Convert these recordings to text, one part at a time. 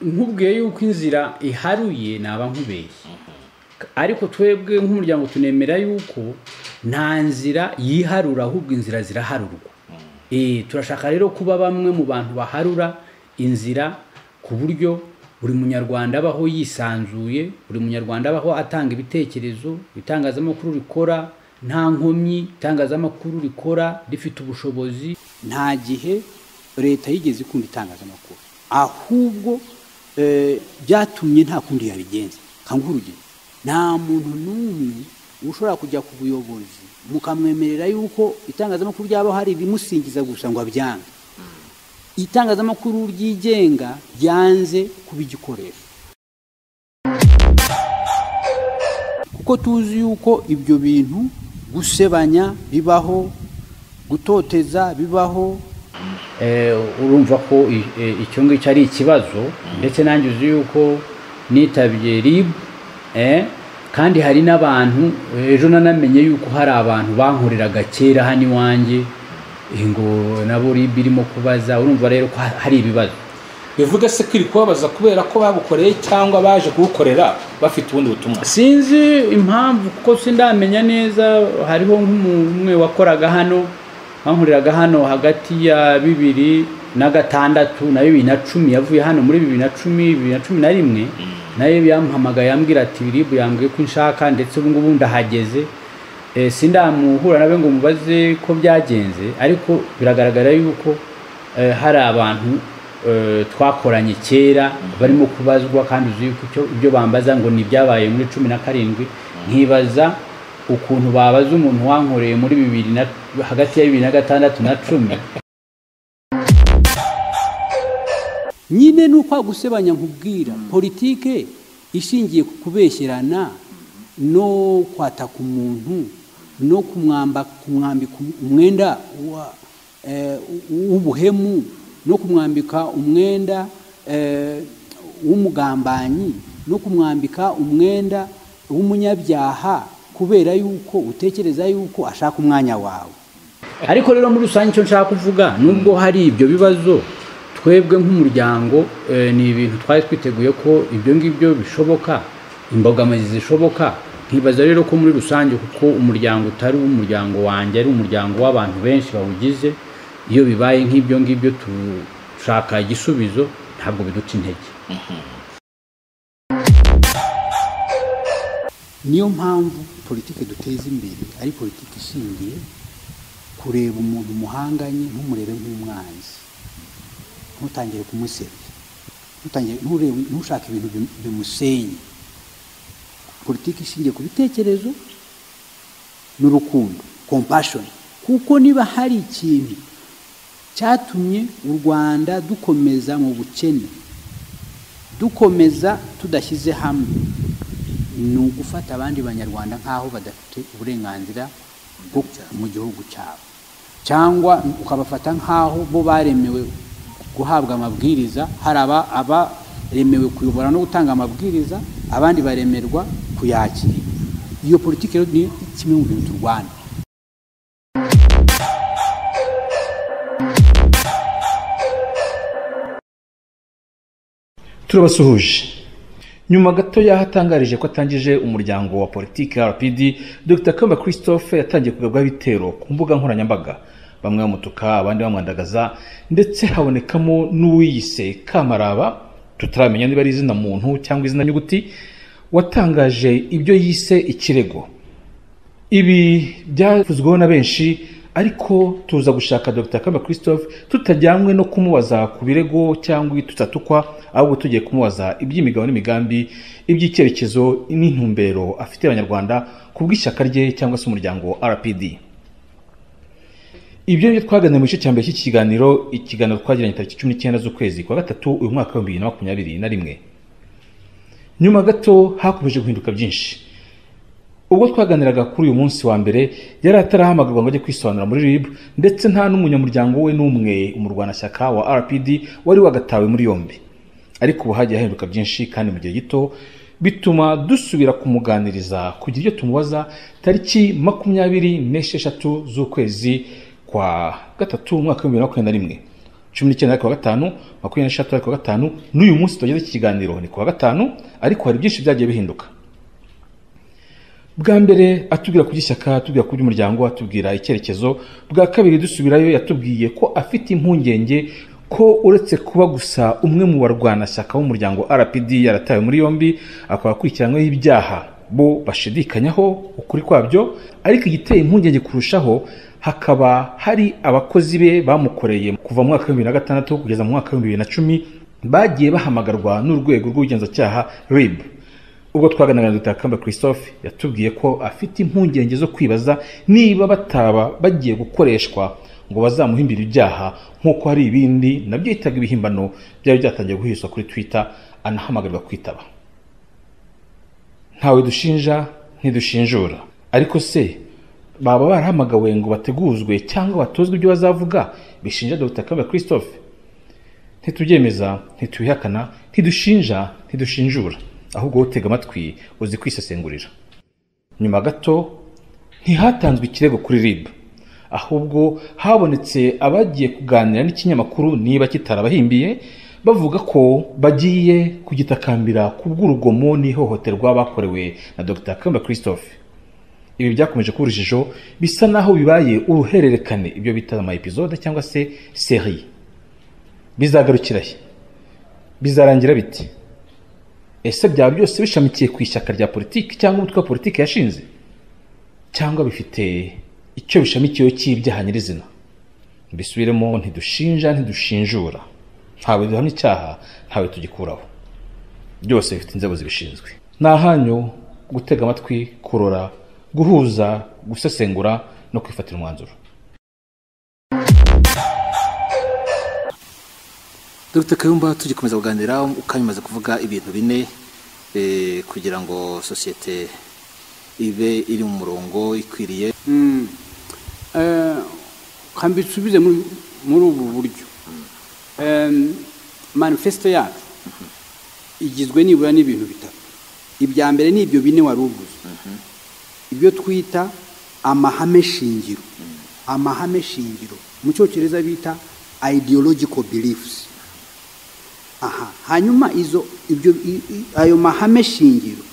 Nkubwiye yuko inzira iharuye naba nkubeshye, ariko twebwe nk'umuryango tunemera yuko nta nzira yiharura, ahubwo inzira ziraharurwa. Turashaka rero kuba bamwe mu bantu baharura inzira ku buryo buri munyarwanda abaho yisanzuye, buri munyarwanda abaho atanga ibitekerezo, itangazamakuru rikora nta nkomyi, itangazamakuru rikora rifite ubushobozi. Nta gihe leta yigeze ikunda itangazamakuru, ahubwo byatumye nta kundi yabigenza. Kanguha urugero, nta muntu n'umwe ushobora kujya ku buyobozi mukamwemerera yuko itangazamakuru ryaba hari ibimusingiza gusa ngo abyange. Itangazamakuru ryigenga ryanze kuba igikoresho, kuko tuzi yuko ibyo bintu gusebanya bibaho, gutoteza bibaho. Urumva ko icyo ngicyo ari ikibazo, ndetse nanjye uzi yuko nitabye RIB, kandi hari n'abantu ejo nanamenye yuko hari abantu bankoreraga kera hano iwanjye ngo nabo RIB irimo kubaza. Urumva rero ko hari ibibazo. Bivuga se kwiri kubabaza kubera ko bagukoreye cyangwa baje kugukorera bafite ubundi butumwa? Sinzi impamvu, kuko sindamenya neza. Hariho nk'umwe wakoraga hano, bankoreraga hano hagati ya 2006 na 2010, yavuye hano muri 2010, 2011, nayo yampamagaye yambwira ati RIB yambwiye ko inshaka, ndetse ubu ngubu ndahageze. Sindamuhura nawe ngo mubaze ko byagenze, ariko biragaragara yuko hari abantu twakoranye kera barimo kubazwa, kandi uzi yuko ibyo bambaza ngo ni ibyabaye muri 17. Nkibaza ukuntu babaza umuntu wankoreye muri hagati ya 2006 na 10. Nyine nuko gusebanya nkubwira, politike ishingiye ku kubeshyerana no kwataka umuntu no kumwambika umwenda w'ubuhemu no kumwambika umwenda w'umugambanyi no kumwambika umwenda w'umunyabyaha kubera yuko utekereza yuko ashaka umwanya wawe. Ariko rero muri rusange icyo nshaka kuvuga, nubwo hari ibyo bibazo, twebwe nk'umuryango ni ibintu twari twiteguye ko ibyo ngibyo bishoboka, imbogamizi zishoboka. Nkibaza rero ko muri rusange, kuko umuryango utari umuryango wanjye, ari umuryango w'abantu benshi bawugize, iyo bibaye nk'ibyo ngibyo tushaka igisubizo, ntabwo biduca intege. Niyo mpamvu politike duteza imbere ari politike ishingiye kureba umuntu muhanganye, ntumurebe nk'umwanzi, ntutangire kumusebya, ntushake ibintu bimusenye. Politiki ishingiye ku bitekerezo n'urukundo, compassion. Kuko niba hari ikintu cyatumye u Rwanda dukomeza mu bukene, dukomeza tudashyize hamwe, ni ugufata abandi banyarwanda nk'aho badafite uburenganzira bwo mu gihugu cyabo, cyangwa ukabafata nk'aho bo baremewe guhabwa amabwiriza. Hari abaremewe kuyobora no gutanga amabwiriza, abandi baremerwa kuyakira. Iyo politiki rero ni kimwe mu bintu turwana. Turabasuhuje. Nyuma gato yahatangarije ko atangije umuryango wa politiki RPD, Dr. Kayumba Christophe yatangiye kugabwaho ibitero ku mbuga nkoranyambaga, bamwe bamutuka, abandi bamwandagaza, ndetse habonekamo n'uwiyise Kamaraba, tutaramenya niba ari izina muntu cyangwa izina nyuguti, watangaje ibyo yise ikirego. Ibi byavuzweho na benshi, ariko tuza gushaka Dr. Kayumba Christophe tutajyanywe no kumubaza ku birego cyangwa tutatukwa, ahubwo tugiye kumubaza iby'imigabo n'imigambi, iby'icyerekezo n'intumbero afite abanyarwanda ku bw'ishyaka rye cyangwa se umuryango RPD. Ibyo nibyo twaganiriye mu gice cya mbere cy'iki kiganiro, ikiganiro twagiranye tariki 19 z'ukwezi kwa gatatu uyu mwaka wa 2021. Nyuma gato hakomeje guhinduka byinshi. Ubwo twaganiraga kuri uyu munsi wa mbere, yari atarahamagarwa ngo ajye kwisobanura muri RIB, ndetse nta n'umunyamuryango we n'umwe umurwanashyaka wa RPD wari wagatawe muri yombi. Ariko ubu hagiye hahinduka byinshi kandi mu gihe gito, bituma dusubira kumuganiriza kugira ibyo tumubaza tariki 26 z'ukwezi kwa gatatu umwaka wa 2021. 19 ari kuwa gatanu, 23 ari kuwa gatanu, n'uyu munsi tugeze iki kiganiro ni kuwa gatanu, ariko hari byinshi byagiye bihinduka. Bwa mbere atubwira ku by'ishyaka, atubwira ku by'umuryango, atubwira icyerekezo. Bwa kabiri dusubirayo yatubwiye ko afite impungenge ko uretse kuba gusa umwe mu barwanashyaka b'umuryango RPD yaratawe muri yombi akaba akurikiranyweho ibyaha bo bashidikanyaho ukuri kwabyo, ariko igiteye impungenge kurushaho hakaba hari abakozi be bamukoreye kuva mu mwaka wa 2006 kugeza mu mwaka wa 2010 bagiye bahamagarwa n'urwego rw'ubugenzacyaha RIB. Ubwo twaganiraga na Dr. Kayumba Christophe yatubwiye ko afite impungenge zo kwibaza niba bataba bagiye gukoreshwa ngo bazamuhimbire ibyaha, nk'uko hari ibindi nabyo yitaga ibihimbano byari byatangiye guhiswa kuri Twitter anahamagarwa kwitaba. Ntawe dushinja ntidushinjura, ariko se baba barahamagawe ngo bateguzwe cyangwa batozwe ibyo bazavuga bishinja Dr. Kayumba Christophe? Ntitubyemeza, ntitubihakana, ntidushinja, ntidushinjura, ahubwo utega amatwi uzi kwisesengurira. Nyuma gato ntihatanzwe ikirego kuri RIB, ahubwo habonetse abagiye kuganira n'ikinyamakuru niba kitarabahimbiye, bavuga ko bagiye kugitakambira kubw'urugomo n'ihohoterwa bakorewe na Dr. Kayumba Christophe. Ibi byakomeje kuba urujijo, bisa naho bibaye uruhererekane, ibyo bita ama episode cyangwa se série. Bizagarukira he? Bizarangira biti? Ese byaba byose bishamikiye ku ishyaka rya politiki cyangwa umutwe wa politiki yashinze, cyangwa bifite icyo bishamikiyeho cy'ibyaha nyirizina? Mbisubiremo, ntidushinja, ntidushinjura, ntawe duhamya icyaha, ntawe tugikuraho, byose bifite inzego zibishinzwe. Ni ahanyu gutega amatwi, kurora, guhuza, gusesengura no kwifatira umwanzuro. Dr. Kayumba, tugikomeza kuganira ukanyumaze kuvuga ibintu bine kugira ngo sosiyete ibe iri mu murongo ikwiriye. Kambisubize muri ubu buryo. Manifesto yacu igizwe nibura n'ibintu bitatu. Ibya mbere ni ibyo bine wari uvuze, ibyo twita amahame shingiro. Amahame shingiro mu Cyongereza bita ideological beliefs. Aha, hanyuma izo ibyo ayo mahame shingiro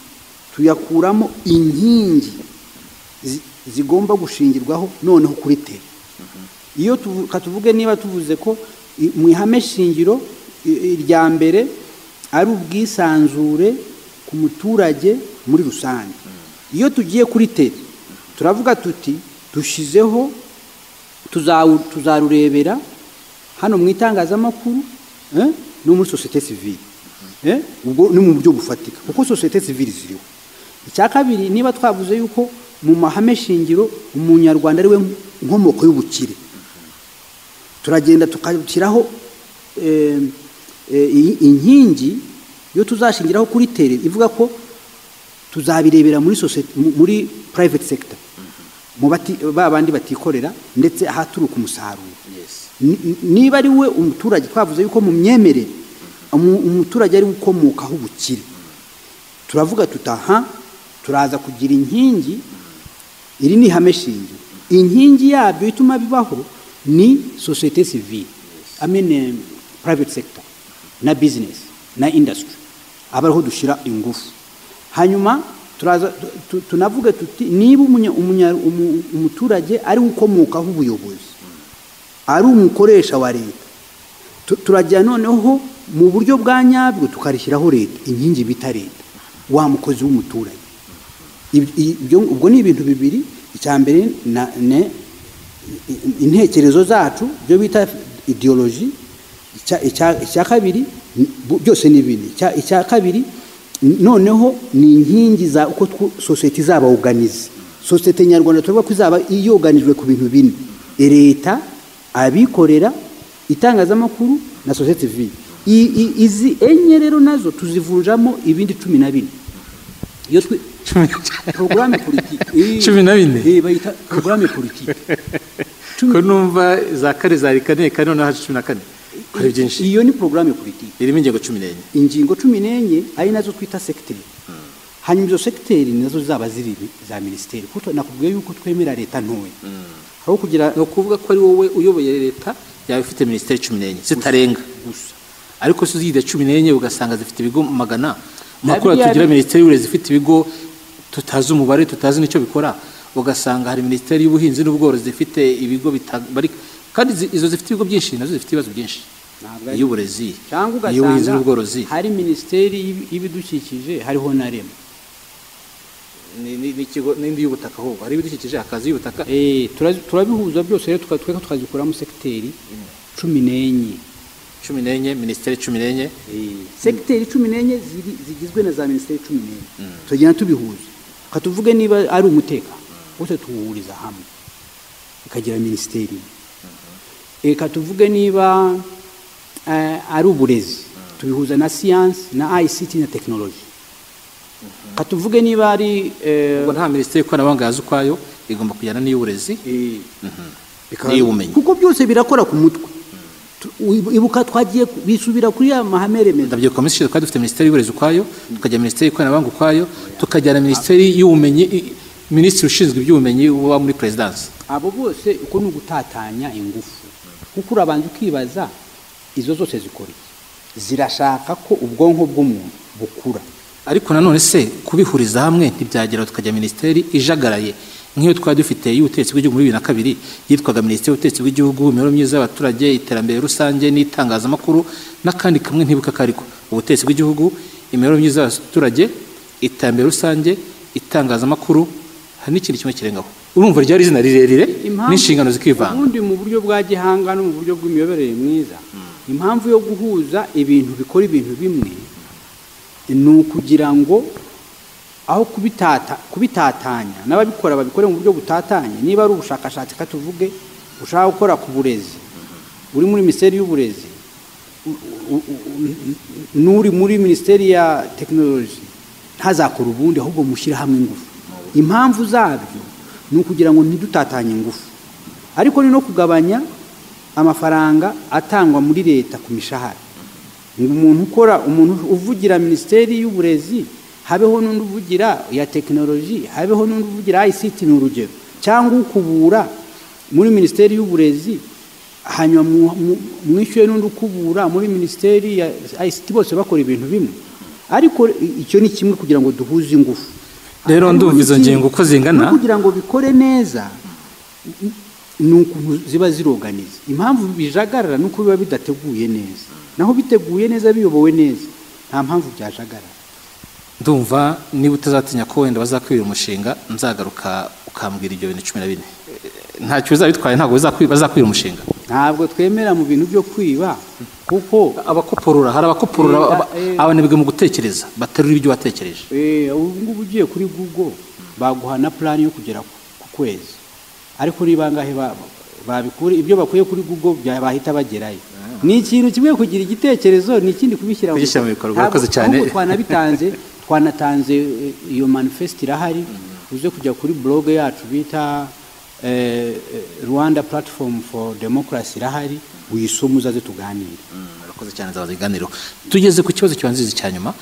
tuyakuramo inkingi zigomba gushingirwaho noneho kuri tere. Iyo katuvuge niba tuvuze ko mu ihame shingiro irya mbere ari ubwisanzure ku muturage muri rusange, iyo tugiye kuri tere turavuga tuti dushizeho tuzarurebera hano mu itangazamakuru no muri société civile, ubwo ni mu buryo bufatika kuko société civile ziriho. Icya kabiri, niba twavuze yuko mu mahame shingiro umunyarwanda ari we nkomoko y'ubukire, turagenda tukashyiraho inkingi yo tuzashingiraho kuri tere ivuga ko tuzabirebera muri société, muri private sector, mu ba bandi batikorera ndetse ahaturuka umusaruro. Niba ari we umuturage, twavuze yuko mu myemerere umuturage ari ukomokaho ubukire, turavuga tutaha turaza kugira inkingi. Iri ni ihame shingiro, inkingi yabyo ituma bibaho ni société civile, I mean private sector na business na industry, aba ariho dushyira ingufu. Hanyuma turaza tunavuga tuti niba umuturage ari ukomokaho ubuyobozi, ari umukoresha wa leta, turajya noneho mu buryo bwa nyabwo tukarishyiraho leta, inkingi bita leta, wa mukozi w'umuturage. Ubwo ni ibintu bibiri. Icya mbere intekerezo zacu byo bita ideology, icya kabiri byose ni bine. Icya kabiri noneho ni inkingi za uko society izaba organize. Society nyarwanda tuvuga ko izaba iyoganijwe ku bintu bine: leta, abikorera, itangazamakuru na société civile. Izi enye rero nazo tuzivunjamo ibindi 14. Iyo programme politique 14 bayita programme politique. Ko numva za kare za kane kane noneho 14 kare byinshi. Iyo ni programme politique irimo ingingo 14. Ingingo 14 ari nazo twita secteur. Hanyuma izo secteur nazo zaba ziri za ministeri, kuko nakubwiye yuko twemera leta ntoya. Aho kugira no kuvuga ko ari wowe uyoboye leta Yaba ifite minisiteri 14 zitarenga gusa. Ariko si uzide 14 ugasanga zifite ibigo magana. Na Makuru biriya tugira minisiteri y'uburezi ifite ibigo tutazi umubare, tutazi n'icyo bikora, ugasanga hari minisiteri y'ubuhinzi n'ubworozi ifite ibigo bari, kandi izo zifite ibigo byinshi nazo zifite ibibazo byinshi. Ntabwo ari- Iy'uburezi, cyangwa iy'ubuhinzi ugasanga n'ubworozi, hari minisiteri y'ibidukikije, hariho na REMA. N'ikigo n'indi y'ubutaka, ahubwo hari ibidukikije hakaza iy'ubutaka. Turabihuza byose rero, tweka tukazikuramo segiteri 14. 14, minisiteri 14. Segiteri 14 zigizwe na za minisiteri 14, tugenda tubihuza. Katuvuge niba ari umutekano, wose tuwuhuriza hamwe ikagira minisiteri imwe. Katuvuge niba ari uburezi, tubihuza na siyansi na ICT na tekinoloji. Katuvuge niba ari Ubwo nta minisiteri y'ikoranabuhanga yaza ukwayo, igomba kujyana n'iy'uburezi n'iy'ubumenyi. Kuko byose birakora ku mutwe. Ibuka twagiye bisubira kuri ya mahame remezo. Ndabyibuka mu minsi ishize twari dufite minisiteri y'uburezi ukwayo, tukagira minisiteri y'ikoranabuhanga ukwayo, tukajyana minisiteri y'ubumenyi, minisitiri ushinzwe iby'ubumenyi uba muri perezidansi. Abo bose uko ni ugutatanya ingufu, kuko urabanza ukibaza izo zose zikora iki, zirashaka ko ubwonko bw'umuntu bukura. Ariko nanone se kubihuriza hamwe ntibyagera tukajya minisiteri ijagaraye nk'iyo twari dufite y'ubutegetsi bw'igihugu muri 2002, yitwaga minisiteri y'ubutegetsi bw'igihugu, imibereho myiza y'abaturage, iterambere rusange n'itangazamakuru, n'akandi kamwe ntibuka kariko. Ubutegetsi bw'igihugu, imibereho myiza y'abaturage, iterambere rusange, itangazamakuru, hari n'ikindi kimwe kirengaho. Urumva ryari izina rirerire n'inshingano zikivanga. Ubundi mu buryo bwa gihanga no mu buryo bw'imiyoborere myiza, impamvu yo guhuza ibintu bikora ibintu bimwe ni ukugira ngo aho kubitatanya n'ababikora babikore mu buryo butatanye. Niba ari ubushakashatsi, katuvuge ushaka gukora ku burezi, uri muri minisiteri y'uburezi n'uri muri minisiteri ya tekinoloji ntazakora ubundi, ahubwo mushyire hamwe ingufu. Impamvu zabyo ni ukugira ngo ntidutatanye ingufu, ariko ni no kugabanya amafaranga atangwa muri leta ku mishahara. Ngo umuntu ukora, umuntu uvugira minisiteri y'uburezi, habeho n'undi uvugira ya tekinoloji, habeho n'undi uvugira ICT, ni urugero, cyangwa ukubura muri minisiteri y'uburezi, hanyuma mwishyuye n'undi ukubura muri minisiteri ya ICT, bose bakora ibintu bimwe. Ariko icyo ni kimwe kugira ngo duhuze ingufu. Rero Ariko ndumva izo ikindi, ngingo uko zingana. no kugira ngo bikore neza ni ukuntu ziba ziroganiza. Impamvu bijagarara ni uko biba bidateguye neza, naho biteguye neza, biyobowe neza, nta mpamvu byajagarara. Ndumva niba utazatinya ko wenda bazakwibira umushinga, nzagaruka ukambwira ibyo bintu 14. Ntacyo bizaba bitwaye, ntabwo bazakwibira umushinga. Ntabwo twemera mu bintu byo kwiba, kuko Abakoporora, hari abakoporora, abanebwe mu gutekereza, baterura ibyo watekereje. Ubu ngubu ugiye kuri Google baguha na plan yo kugera ku kwezi, ariko ni bangahe babikure ibyo bakuye kuri Google bahita bagerayo? Ni ikintu kimwe kugira igitekerezo, ni ikindi kubishyira mu Kubishyira mu bikorwa. Ntabwo Urakoze cyane. ahubwo twanabitanze, twanatanze iyo manifest irahari, uze kujya kuri blog yacu bita Rwanda Platform for Democracy, irahari, uyisome uzaze tuganire. Urakoze cyane, nzabaza ibiganiro. Tugeze ku kibazo kibanziriza cya nyuma.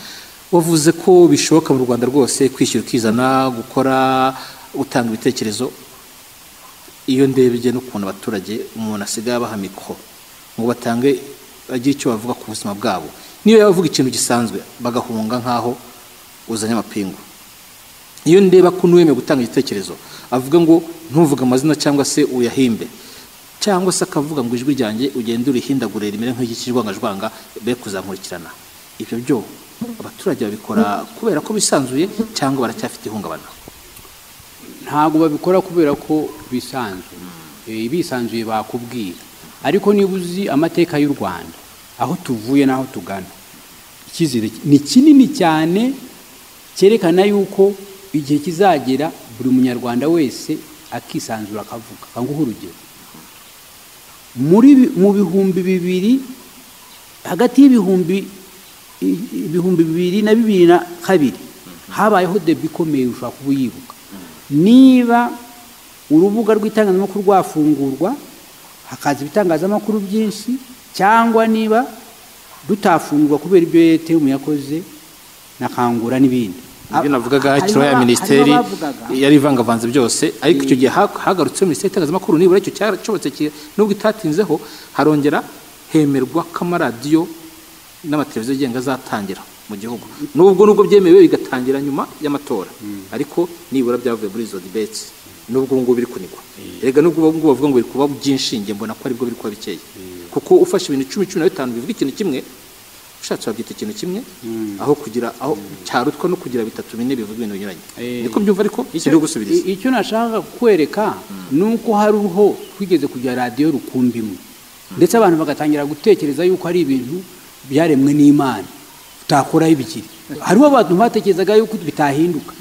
Wavuze ko bishoboka mu Rwanda rwose kwishyura ukizana, gukora, gutanga ibitekerezo. Iyo ndebye n'ukuntu abaturage umuntu asigaye abaha mikoro ngo batange, bagire icyo bavuga ku buzima bwabo, niyo yaba avuga ikintu gisanzwe bagahunga nk'aho uzanye amapingu. Iyo ndeba ko n'uwemeye gutanga igitekerezo avuga ngo ntuvuge amazina cyangwa se uyahimbe, cyangwa se akavuga ngo ijwi ryanjye ugende urihindagure rimere nk'iry'ikijwangajwanga be kuzankurikirana, ibyo byo abaturage babikora kubera ko bisanzuye cyangwa baracyafite ihungabana? Ntabwo babikora kubera ko bisanzuye. Bisanzuye bakubwira. Ariko niba uzi amateka y'u Rwanda, aho tuvuye n'aho tugana, icyizere ni kinini cyane cyerekana yuko igihe kizagera buri munyarwanda wese akisanzura akavuga. Nguhe urugero, mu 2000, hagati y'2000 na 2002, habayeho débat ikomeye, ushobora kuba uyibuka, niba urubuga rw'itangazamakuru rwafungurwa hakaza ibitangazamakuru byinshi, cyangwa niba rutafungurwa kubera ibyo ETM yakoze na Kangura n'ibindi. Ibyo navugaga hakiriho ya minisiteri yari ivangavanze byose, ariko icyo gihe hagarutse minisiteri y'itangazamakuru, nibura icyo cyarashobotse nubwo itatinzeho, harongera hemerwa ko amaradiyo n'amateleviziyo yigenga azatangira mu gihugu, nubwo byemewe bigatangira nyuma y'amatora, ariko nibura byavuye muri izo debates, nubwo ubu ngubu biri kunigwa. Erega nubwo ubu ngubu bavuga ngo biri kuba byinshi, njye mbona ko aribwo biri kuba bikeya, kuko ufashe ibintu 10, 15 bivuga ikintu kimwe, ushatse wabyita ikintu kimwe, aho kugira aho cyarutwa no kugira 3, 4 bivuga ibintu binyuranye. Niko mbyumva, ariko sindi gusubiriza. Icyo nashaka kwereka nuko hari uho twigeze kujya radiyo rukumbi imwe, ndetse abantu bagatangira gutekereza yuko ari ibintu byaremwe n'Imana utakora ibikiri. Hariho abantu batekerezaga yuko bitahinduka.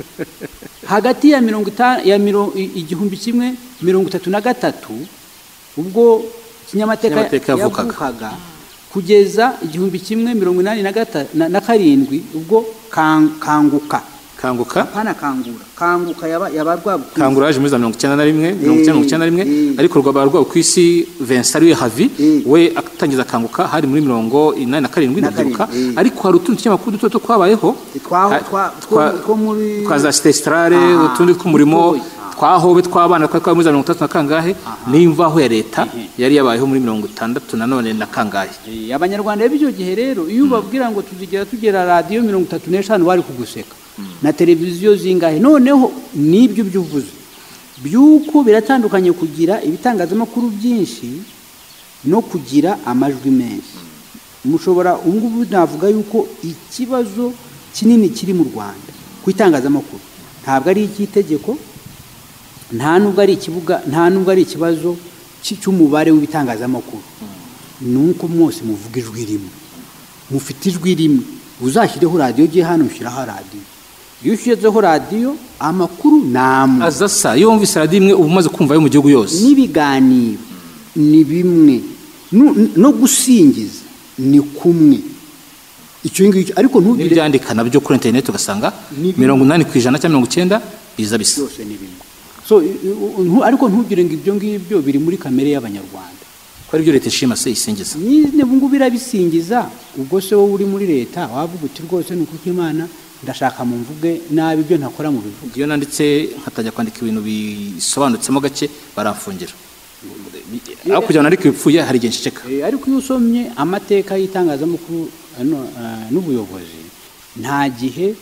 Hagati ya 1933 ubwo Kinyamateka yavukaga kugeza 1987 ubwo kanguka pana kangura kanguka yabarwa kangura yaje muri za 91 1991, ariko rwabarwa ku isi Vincent Louis Havi we atangiza kanguka hari muri 87 ndabyibuka, ariko hari utundi kinyamakuru duto twabayeho two muri twa za Stestrale, utundi tw'umurimo twahobe twabana kwa muri za 30 na kangahe, n'imvaho ya leta yari yabayeho muri 60 nanone na kangahe. Abanyarwanda b'icyo gihe rero iyo ubabwira ngo tuzigera tugera radiyo 35 bari kuguseka, na televiziyo zingahe. Noneho nibyo byuvuze byuko biratandukanye kugira ibitangazamakuru byinshi no kugira amajwi menshi. Mushobora ubungubu navuga yuko ikibazo kinini kiri mu Rwanda ku itangazamakuru ntabwo ari icy'itegeko, nta nubwo ari ikibuga, nta nubwo ari ikibazo cy'umubare w'ibitangazamakuru, nuko mwose muvuga ijwi rimwe, mufite ijwi rimwe. Uzashyireho radiyo ugiye hano ushyiraho radiyo, iyo ushyizeho radiyo amakuru namwe azasa. Iyo wumvise radiyo imwe uba umaze kumva yo mu gihugu yose, n'ibiganiro ni bimwe, no gusingiza ni kumwe, icyo ngicyo. Ariko ntugire n'ibyandika nabyo kuri internet ugasanga 80% cyangwa 90% biza bisa byose ni bimwe. So ariko ntugire ngo ibyo ngibyo biri muri kamere y'Abanyarwanda, ko ari byo leta ishima se isingiza. Nyine ubu ngubu birabisingiza. Ubwo se wowe uri muri leta wavuga uti rwose ni uko Imana ndashaka mumvuge nabi ibyo ntakora mu bivuga. Iyo nanditse nkatangira kwandika ibintu bisobanutsemo gake baramfungira, aho kugira ngo nandike ibipfuye hari igihe nceceka. Ariko iyo usomye amateka y'itangazamakuru n'ubuyobozi, nta gihe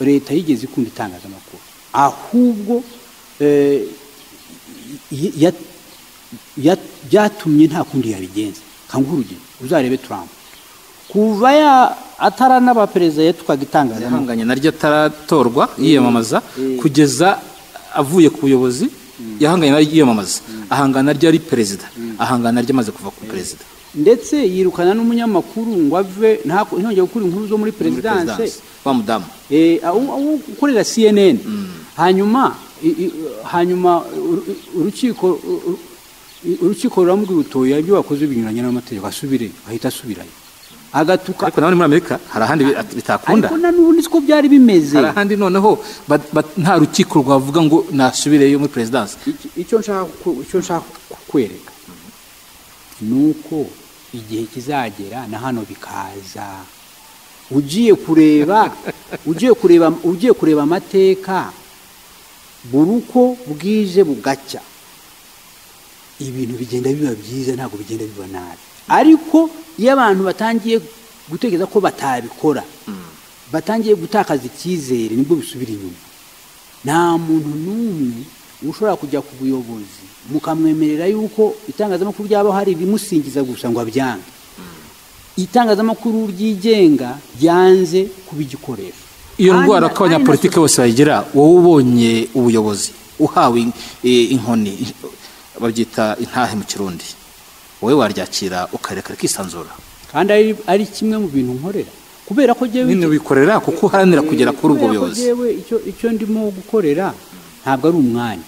leta yigeze ikunda itangazamakuru, ahubwo byatumye nta kundi yabigenza. Kanguha urugero, uzarebe Trump kuva atara n'abaperezida yatwaga itangazamakuru, yahanganye naryo ataratorwa yiyamamaza, kugeza avuye ku buyobozi yahanganye naryo yiyamamaza, ahangana naryo ari perezida, ahangana naryo amaze kuva ku perezida, ndetse yirukana n'umunyamakuru ngo ave ntongeye gukora inkuru zo muri perezidanse wa mudamu ukorera CNN. Hanyuma urukiko ruramubwira utoya ibyo wakoze binyuranye n'amategeko, asubire, ahita asubirayo agatuka. Ariko nawe muri Amerika hari ahandi bitakunda, ariko nanubu niko byari bimeze. Hari ahandi noneho nta rukiko rwavuga ngo nasubireyo muri perezidanse. Icyo nshaka kukwereka nuko igihe kizagera na hano bikaza. Ugiye kureba amateka buruko bwije bugacya, ibintu bigenda biba byiza, ntabwo bigenda biba nabi. Ariko iyo abantu batangiye gutekereza ko batabikora, batangiye gutakaza icyizere, nibwo bisubira inyuma. Nta muntu n'umwe ushobora kujya ku buyobozi mukamwemerera yuko itangazamakuru ryaba hari rimusingiza gusa ngo abyange. Itangazamakuru ryigenga ryanze kuba igikoresho. Iyo ndwara ko abanyapolitike bose bayigira, wowe ubonye ubuyobozi uhawe inkoni babyita intahe mu Kirundi, wowe waryakira ukareka kisanzura? Kandi ari kimwe mu bintu nkorera, kubera ko jewe nyine wikorera kuko uharanira kugera kuri ubwo buyobozi. Icyo ndimo gukorera ntabwo ari umwanya,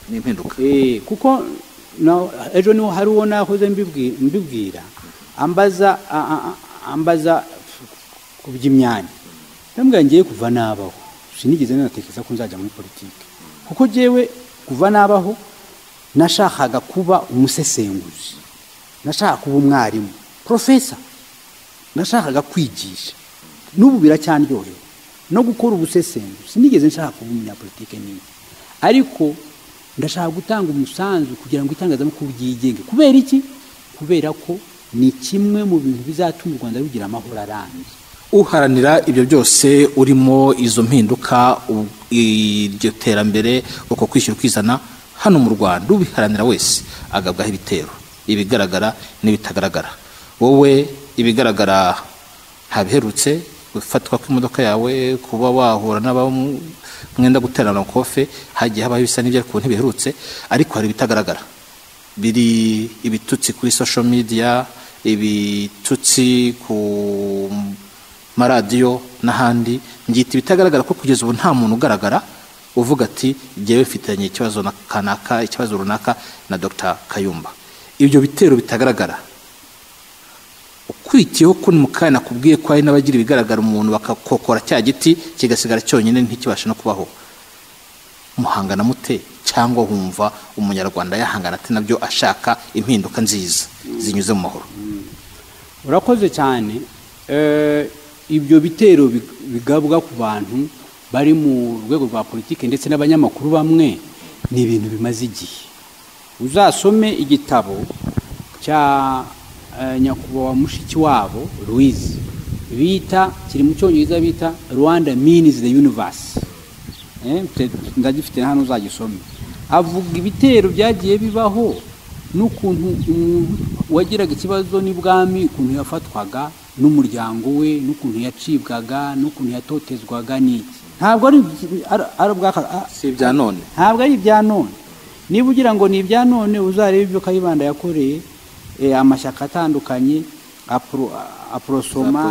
ni impinduka. Kuko ejo niho hari uwo nahoze mbibwira, ambaza ku by'imyanya, ndamubwira ngiye kuva nabaho sinigeze natekereza ko nzajya muri politiki, kuko jewe kuva nabaho nashakaga kuba umusesenguzi, nashaka kuba umwarimu, professor, nashakaga kwigisha. N'ubu biracyandyohera. no gukora ubusesenguzi. Sinigeze nshaka kuba umunyapolitike nini, ariko ndashaka gutanga umusanzu kugira ngo itangazamakuru ryigenge. Kubera iki? Kubera ko ni kimwe mu bintu bizatuma u Rwanda rugira amahoro arambye. Uharanira ibyo byose urimo izo mpinduka, iryo terambere, uko kwishyura ukizana hano mu Rwanda, ubiharanira wese agabwaho ibitero, ibigaragara n'ibitagaragara. Wowe ibigaragara ntabiherutse, gufatwa kw'imodoka yawe, kuba wahura n'abamwenda guterana kofe, hagiye habaho ibisa n'ibyo ariko ntibiherutse. Ariko hari ibitagaragara biri ibitutsi kuri social media, ibitutsi ku maradiyo n'ahandi. Ngita ibitagaragara ko kugeza ubu nta muntu ugaragara uvuga ati jyewe mfitanye ikibazo na kanaka, ikibazo runaka na Dr. Kayumba. Ibyo bitero bitagaragara ukwitiyeho ko mu kanya nakubwiye ko hari n'abagira ibigaragara, umuntu bakakokora cya giti kigasigara cyonyine ntikibashe no kubaho. Muhangana mute, cyangwa wumva umunyarwanda yahangana ate nabyo ashaka impinduka nziza zinyuze mu mahoro? Urakoze cyane. Ibyo bitero bigabwa ku bantu bari mu rwego rwa politiki ndetse n'abanyamakuru bamwe ni ibintu bimaze igihe. Uzasome igitabo cya nyakubahwa mushiki wabo Louise, bita, kiri mu cyongereza, bita Rwanda Means the Universe. Ndagifite hano, uzagisome. Avuga ibitero byagiye bibaho n'ukuntu umuntu wagiraga ikibazo n'ibwami, ukuntu yafatwaga n'umuryango we, n'ukuntu yacibwaga, n'ukuntu yatotezwaga n'iki. Ntabwo ari si ibya none, ntabwo ari ibya none. Niba ugira ngo ni ibya none, uzarebe ibyo Kayibanda yakoreye amashyaka atandukanye, Aprosoma,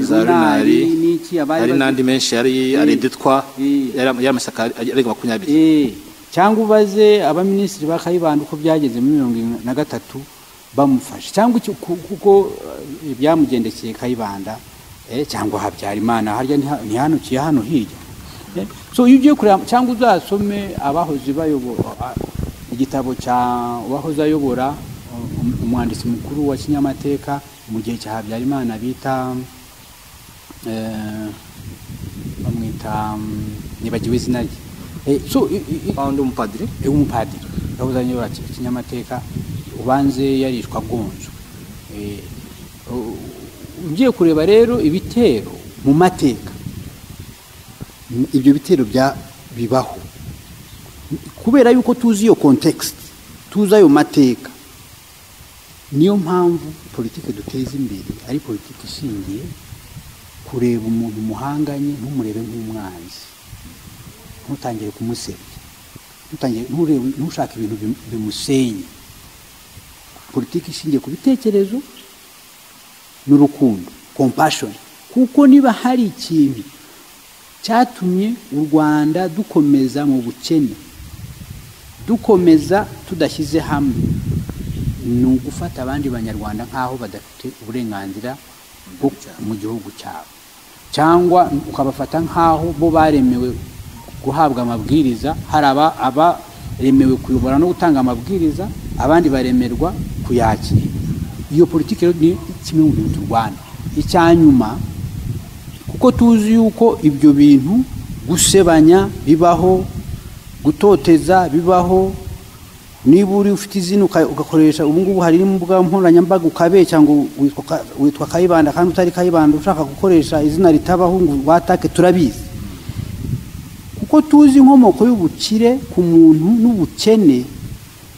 za Runari n'iki, hari n'andi menshi, yari areditwa, yari amashyaka arenga 20. Cyangwa ubaze abaminisitiri ba Kayibanda uko byageze muri 73 bamufashe, cyangwa kuko byamugendekeye Kayibanda, cyangwa Habyarimana, harya ntihanukiye hano hirya. So iyo ugiye kureba, cyangwa uzasome abahoze bayobora, igitabo cya uwahoze ayobora, umwanditsi mukuru wa Kinyamateka mu gihe cya Habyarimana, bita bamwita, nibagiwe izina rye. So undi umupadiri, umupadiri yahoze ayobora Kinyamateka, ubanze yarishwa agonzwe. Ugiye kureba rero ibitero mu mateka, ibyo bitero bya bibaho kubera yuko tuzi iyo context, tuzi ayo mateka. Niyo mpamvu politike duteza imbere ari politiki ishingiye kureba umuntu muhanganye ntumurebe nk'umwanzi, ntutangire kumusebya, ntushake ibintu bimusenye. Politiki ishingiye ku bitekerezo n'urukundo, compassion. Kuko niba hari ikintu cyatumye u Rwanda dukomeza mu bukene, dukomeza tudashyize hamwe, ni ugufata abandi banyarwanda nk'aho badafite uburenganzira bwo mu gihugu cyabo, cyangwa ukabafata nk'aho bo baremewe guhabwa amabwiriza. Hari abaremewe kuyobora no gutanga amabwiriza, abandi baremerwa kuyakira. Iyo politiki rero ni kimwe mu bintu turwana. Icya nyuma, kuko tuzi yuko ibyo bintu gusebanya bibaho, gutoteza bibaho, niba uri ufite izina ugakoresha, ubu ngubu hari n'imbuga nkoranyambaga, ukabeshya ngo witwa Kayibanda kandi utari Kayibanda, ushaka gukoresha izina ritabaho ngo watake, turabizi. Kuko tuzi inkomoko y'ubukire ku muntu n'ubukene,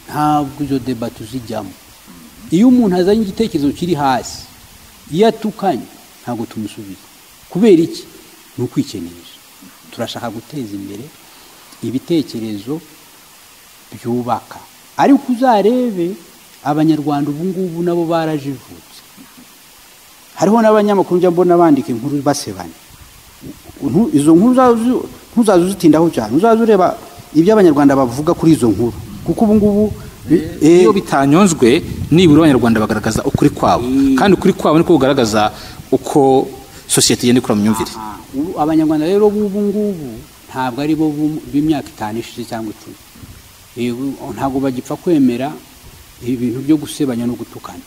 ntabwo izo débat tuzijyamo. Iyo umuntu azanye igitekerezo kiri hasi, iyo atukanye, ntabwo tumusubiza. Kubera iki? Ni ukwikinisha. Turashaka guteza imbere ibitekerezo byubaka. Ariko uzarebe abanyarwanda ubu ngubu nabo barajijutse. Hariho n'abanyamakuru njya mbona bandika inkuru basebanya. Izo nkuru ntuzaze uzitindaho cyane, uzaze ureba ibyo abanyarwanda bavuga kuri izo nkuru, kuko ubu ngubu iyo bitanyonzwe nibura abanyarwanda bagaragaza ukuri kwabo, kandi ukuri kwabo niko kugaragaza uko sosiyete igenda ikura mu myumvire. Abanyarwanda rero b'ubu ngubu ntabwo ari bo b'imyaka 5 ishize cyangwa 10. Ntabwo bagipfa kwemera ibintu byo gusebanya no gutukana.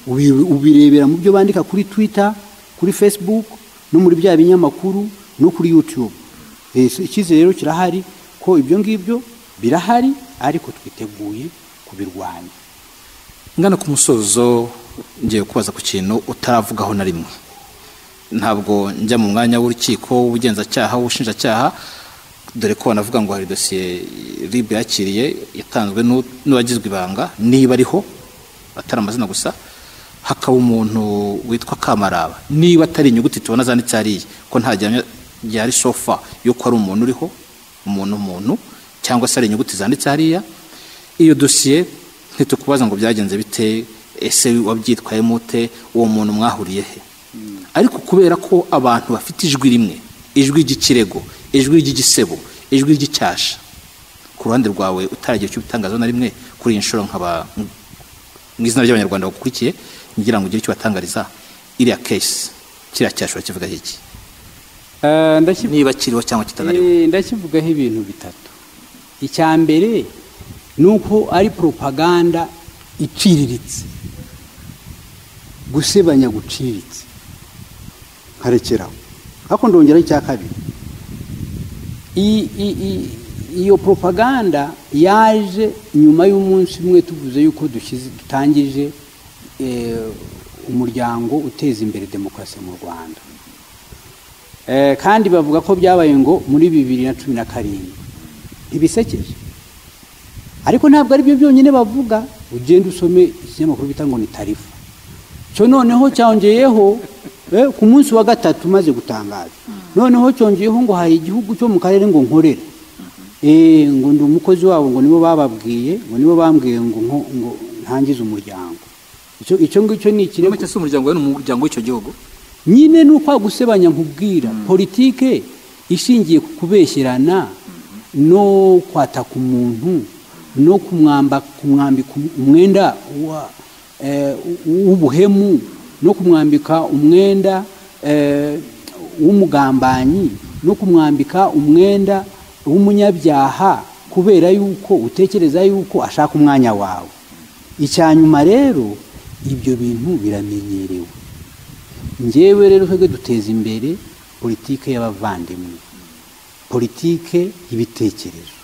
Ubirebera mu byo bandika kuri Twitter, kuri Facebook no muri bya binyamakuru. no kuri YouTube. Icyizere rero kirahari ko ibyo ngibyo birahari, ariko twiteguye kubirwanya. Ngana ku musozo, ngiye kubaza ku kintu utaravugaho na rimwe. Ntabwo njya mu mwanya w'urukiko, w'ubugenzacyaha, w'ubushinjacyaha, dore ko banavuga ngo hari dosiye RIB yakiriye yatanzwe n'uwagizwe ibanga, niba ariho atari amazina gusa, hakaba umuntu witwa Kamaraba, niba atari inyuguti tubona zanditse hariya, ko nta gihamya gihari sofa yuko ari umuntu uriho, umuntu cyangwa se ari inyuguti zanditse hariya. Iyo dosiye ntitukubaza ngo byagenze bite, ese wabyitwayemo ute, uwo muntu mwahuriye he? Ariko kubera ko abantu bafite ijwi rimwe, ijwi ry'ikirego, ijwi ry'igisebo, ijwi ry'icyasha, ku ruhande rwawe utaragira icyo ubitangazaho na rimwe, kuri iyi nshuro nkaba mu izina ry'Abanyarwanda bagukurikiye ngira ngo ugire icyo batangariza iriya case, kiriya cyasha urakivugaho iki? Niba kiriho cyangwa kitanariho. Ndakivugaho ibintu bitatu. Icya mbere ni uko ari propaganda iciriritse, gusebanya guciriritse, nkarekeraho. Ariko ndongeraho icya kabiri, iyo propaganda yaje nyuma y'umunsi umwe tuvuze yuko dutangije umuryango uteza imbere demokarasi mu Rwanda. Kandi bavuga ko byabaye ngo muri 2017. Ntibisekeje. Ariko ntabwo ari byo byonyine bavuga, ugenda usome ikinyamakuru bita ngo ni Tarifa. Cyo noneho cyongeyeho ku munsi wa gatatu maze gutangaza. Noneho cyongeyeho ngo hari igihugu cyo mu karere ngo nkorera. Ngo ndi umukozi wabo, ngo nibo bababwiye, ngo nibo bambwiye ngo ngo ntangize umuryango. Icyo ngicyo ni ikirego. Cyangwa se umuryango we ni umuryango w'icyo gihugu? Nyine ni uko gusebanya nkubwira. Politike ishingiye ku kubeshyerana no kwataka umuntu no kumwambika umwenda w'ubuhemu no kumwambika umwenda w'umugambanyi no kumwambika umwenda w'umunyabyaha, kubera yuko utekereza yuko ashaka umwanya wawe. Icyanyuma rero ibyo bintu biramenyerewe. Njyewe rero twebwe duteza imbere politike y'abavandimwe, politike y'ibitekerezo,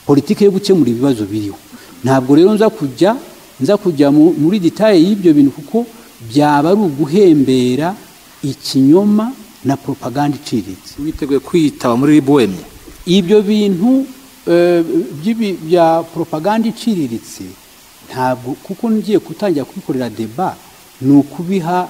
politike yo gukemura ibibazo biriho. Ntabwo rero nza kujya muri detail y'ibyo bintu, kuko byaba ari uguhembera ikinyoma na propaganda iciriritse. Witeguye kwitaba muri RIB wemye? Ibyo bintu bya propaganda iciriritse ntabwo, kuko ngiye gutangira kubikorera deba, ni ukubiha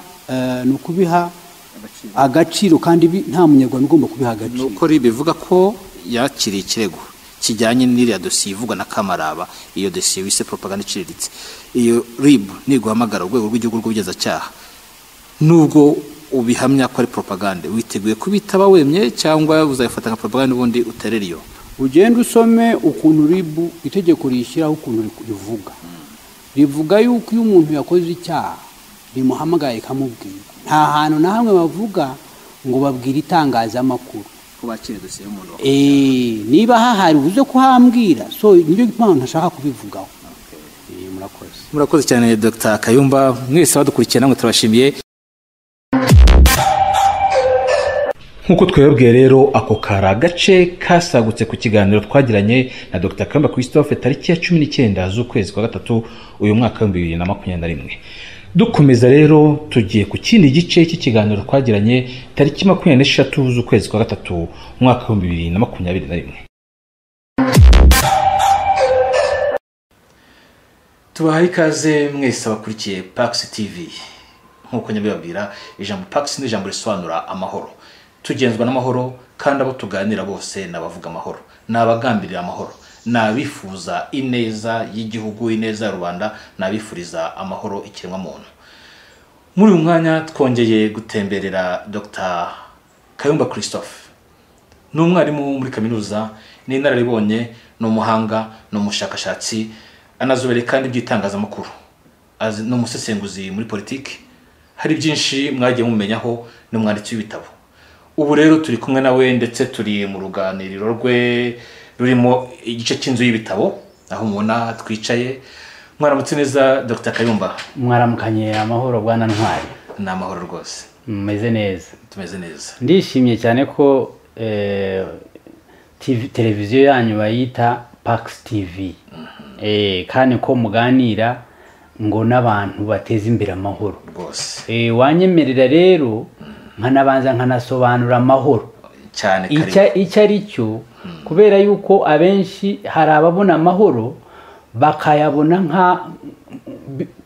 agaciro, kandi nta munyarwanda ugomba kubiha agaciro. Nuko RIB ivuga ko yakiriye ikirego kijyanye n'iriya dosiye ivugwa na Kamaraba, iyo dosiye wise propaganda iciriritse. Iyo RIB niguhamagara urwego rw'igihugu rw'ubugenzacyaha, nubwo ubihamya ko ari propaganda, witeguye kubitaba wemye cyangwa uzayifata nka propaganda ubundi uterera iyo? Ugenda usome ukuntu RIB itegeko rishyiraho, ukuntu rivuga. Rivuga yuko iyo umuntu yakoze icyaha rimuhamagaye ikamubwira. Nta hantu na hamwe bavuga ngo babwire itangazamakuru ko bakiriye dosiye y'umuntu. Niba hahari uze kuhambwira, so nibyo mpamvu ntashaka kubivugaho. Murakoze. Murakoze cyane Dr. Kayumba, mwese badukurikiye namwe turabashimiye. Nkuko twebwe rero ako kari agace kasagutse ku kiganiro twagiranye na Dr. Kayumba Christophe tariki ya 19 z'ukwezi kwa gatatu uyu mwaka wa 2021. Dukomeza rero tugiye ku kindi gice cy'ikiganiro twagiranye tariki 23 z'ukwezi kwa gatatu umwaka wa 2021. Tubahaye ikaze mwese abakurikiye Pax TV. Nkuko nyabibabwira, ijambo Pax ni ijambo risobanura amahoro. Tugenzwa n'amahoro, kandi abo tuganira bose nabavuga amahoro, nabagambirira amahoro, nabifuza ineza y'igihugu, ineza ya rubanda, nabifuriza amahoro ikiremwa muntu. Muri uyu mwanya twongeye gutemberera Dr. Kayumba Christophe. Ni umwarimu muri kaminuza, ni inararibonye, ni umuhanga, ni umushakashatsi, anazobereye kandi iby'itangazamakuru, ni umusesenguzi muri politiki. Hari byinshi mwagiye mumenyaho, ni umwanditsi w'ibitabo. Ubu rero turi kumwe nawe ndetse turi mu ruganiriro rwe rurimo igice cy'inzu y'ibitabo aho mubona twicaye. Mwaramutse neza Dr. Kayumba. Mwaramukanye amahoro bwana Ntwari. Ni amahoro rwose. Mumeze neza. Tumeze neza. Ndishimye cyane ko televiziyo yanyu bayita Pax TV, kandi ko muganira ngo n'abantu bateza imbere amahoro rwose. Wanyemerera rero nkanabanza nkanasobanura amahoro cyane icyo ari cyo, kubera yuko abenshi hari ababona amahoro bakayabona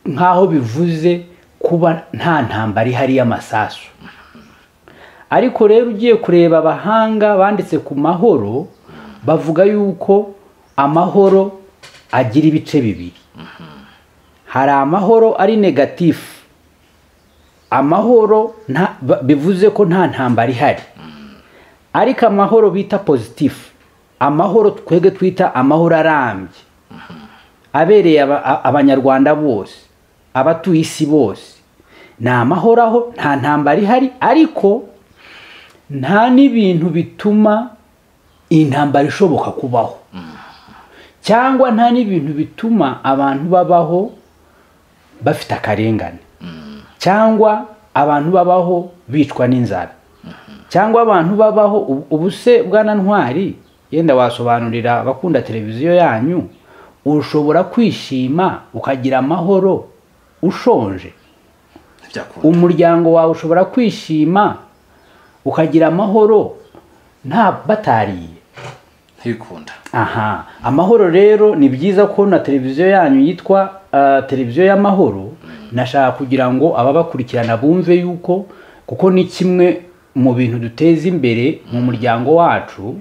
nk'aho bivuze kuba nta ntambara ihari y'amasasu. Ariko rero ugiye kureba abahanga banditse ku mahoro bavuga yuko amahoro agira ibice bibiri. Hari amahoro ari negatifu, amahoro bivuze ko nta ntambara ihari, ariko amahoro bita pozitifu, amahoro twebwe twita amahoro arambye abereye abanyarwanda bose, abatuye isi bose, ni amahoro aho nta ntambara ihari, ariko nta n'ibintu bituma intambara ishoboka kubaho, cyangwa nta n'ibintu bituma abantu babaho bafite akarengane, cyangwa abantu babaho bicwa n'inzara, cyangwa abantu babaho ubuse. Bwana Ntwari, yenda wasobanurira abakunda televiziyo yanyu, ushobora kwishima ukagira amahoro ushonje? Umuryango wawe ushobora kwishima ukagira amahoro nta batariye? Ntibikunda. Aha, amahoro rero ni byiza ko na televiziyo yanyu yitwa televiziyo y'amahoro. Nashaka kugira ngo ababakurikirana bumve yuko, kuko ni kimwe mu bintu duteza imbere mu muryango wacu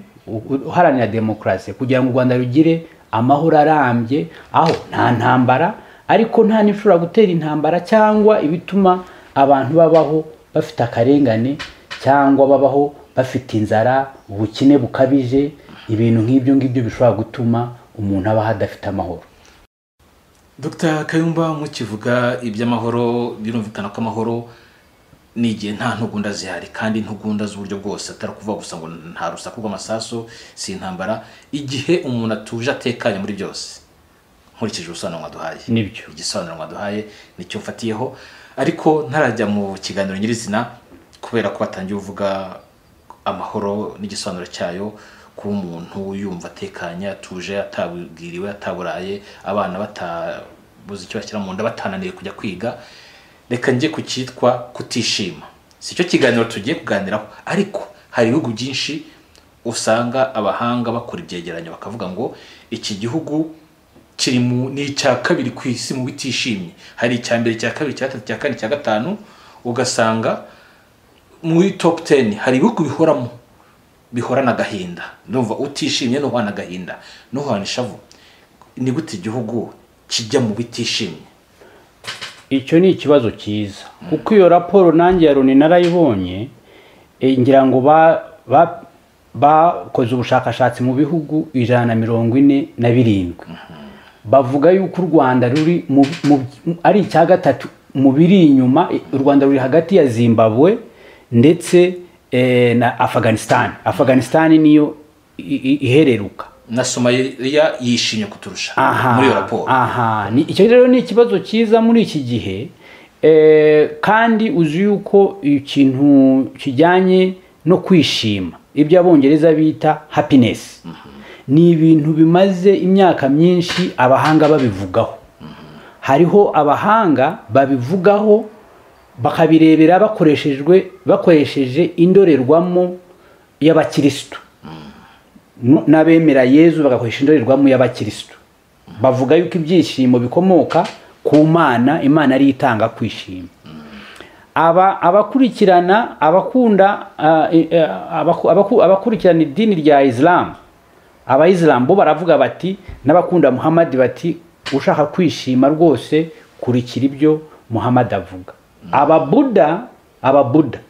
uharanira demokarasi, kugira ngo u Rwanda rugire amahoro arambye, aho nta ntambara, ariko nta n'ishobora gutera intambara cyangwa ibituma abantu babaho bafite akarengane, cyangwa babaho bafite inzara, ubukene bukabije, ibintu nk'ibyo ngibyo bishobora gutuma umuntu abaho adafite amahoro. Dr Kayumba, mukivuga iby'amahoro birumvikana ko amahoro ni igihe nta ntugunda zihari, kandi intugunda z'uburyo bwose, atari kuvuga gusa ngo nta rusaku rw'amasasu, si intambara, igihe umuntu atuje atekanye muri byose. Nkurikije ubusobanuro mwaduhaye, nibyo igisobanuro mwaduhaye nicyo mfatiyeho, ariko ntarajya mu kiganiro nyirizina kubera ko batangiye uvuga amahoro n'igisobanuro cyayo, kuba umuntu yumva atekanye, atuje, atabwiriwe, ataburaye, abana batabuze icyo bashyira mu nda, batananiye kujya kwiga. Reka njye ku cyitwa kutishima. Si cyo kiganiro tugiye kuganiraho, ariko hari ibihugu byinshi usanga abahanga bakora ibyegeranyo bakavuga ngo iki gihugu kiri mu ni icya kabiri ku isi mu bitishimye. Hari icya mbere, icya kabiri, icya gatatu, icya kane, icya gatanu, ugasanga muri top 10 hari ibihugu bihoramo bihorana agahinda. Ndumva utishimye n'uhana agahinda, n'uhana ishavu. Ni gute igihugu kijya mu bitishimye? Icyo ni ikibazo cyiza, kuko iyo raporo nanjye ya Loni narayibonye, ngira ngo bakoze ubushakashatsi mu bihugu 147, bavuga yuko u Rwanda ruri ari icya gatatu mu biri inyuma. U Rwanda ruri hagati ya Zimbabwe ndetse na Afghanistan. Afghanistan niyo ihereruka, na Somalia yishimye kuturusha muri iyo raporo. Aha, icyo rero ni ikibazo cyiza muri iki gihe, kandi uzi yuko ikintu kijyanye no kwishima, ibyo abongereza bita happiness, ni ibintu bimaze imyaka myinshi abahanga babivugaho. Hariho abahanga babivugaho bakabirebera bakoresheje indorerwamo y'abakirisitu, n'abemera Yezu bagakoresha indorerwamo y'abakirisitu. Bavuga yuko ibyishimo bikomoka ku Mana, Imana ari itanga kwishima. Abakurikirana abakunda abakurikirana idini rya Islam, abayisilamu bo baravuga bati, n'abakunda Muhammad bati, ushaka kwishima rwose kurikira ibyo Muhammad avuga. Ababuda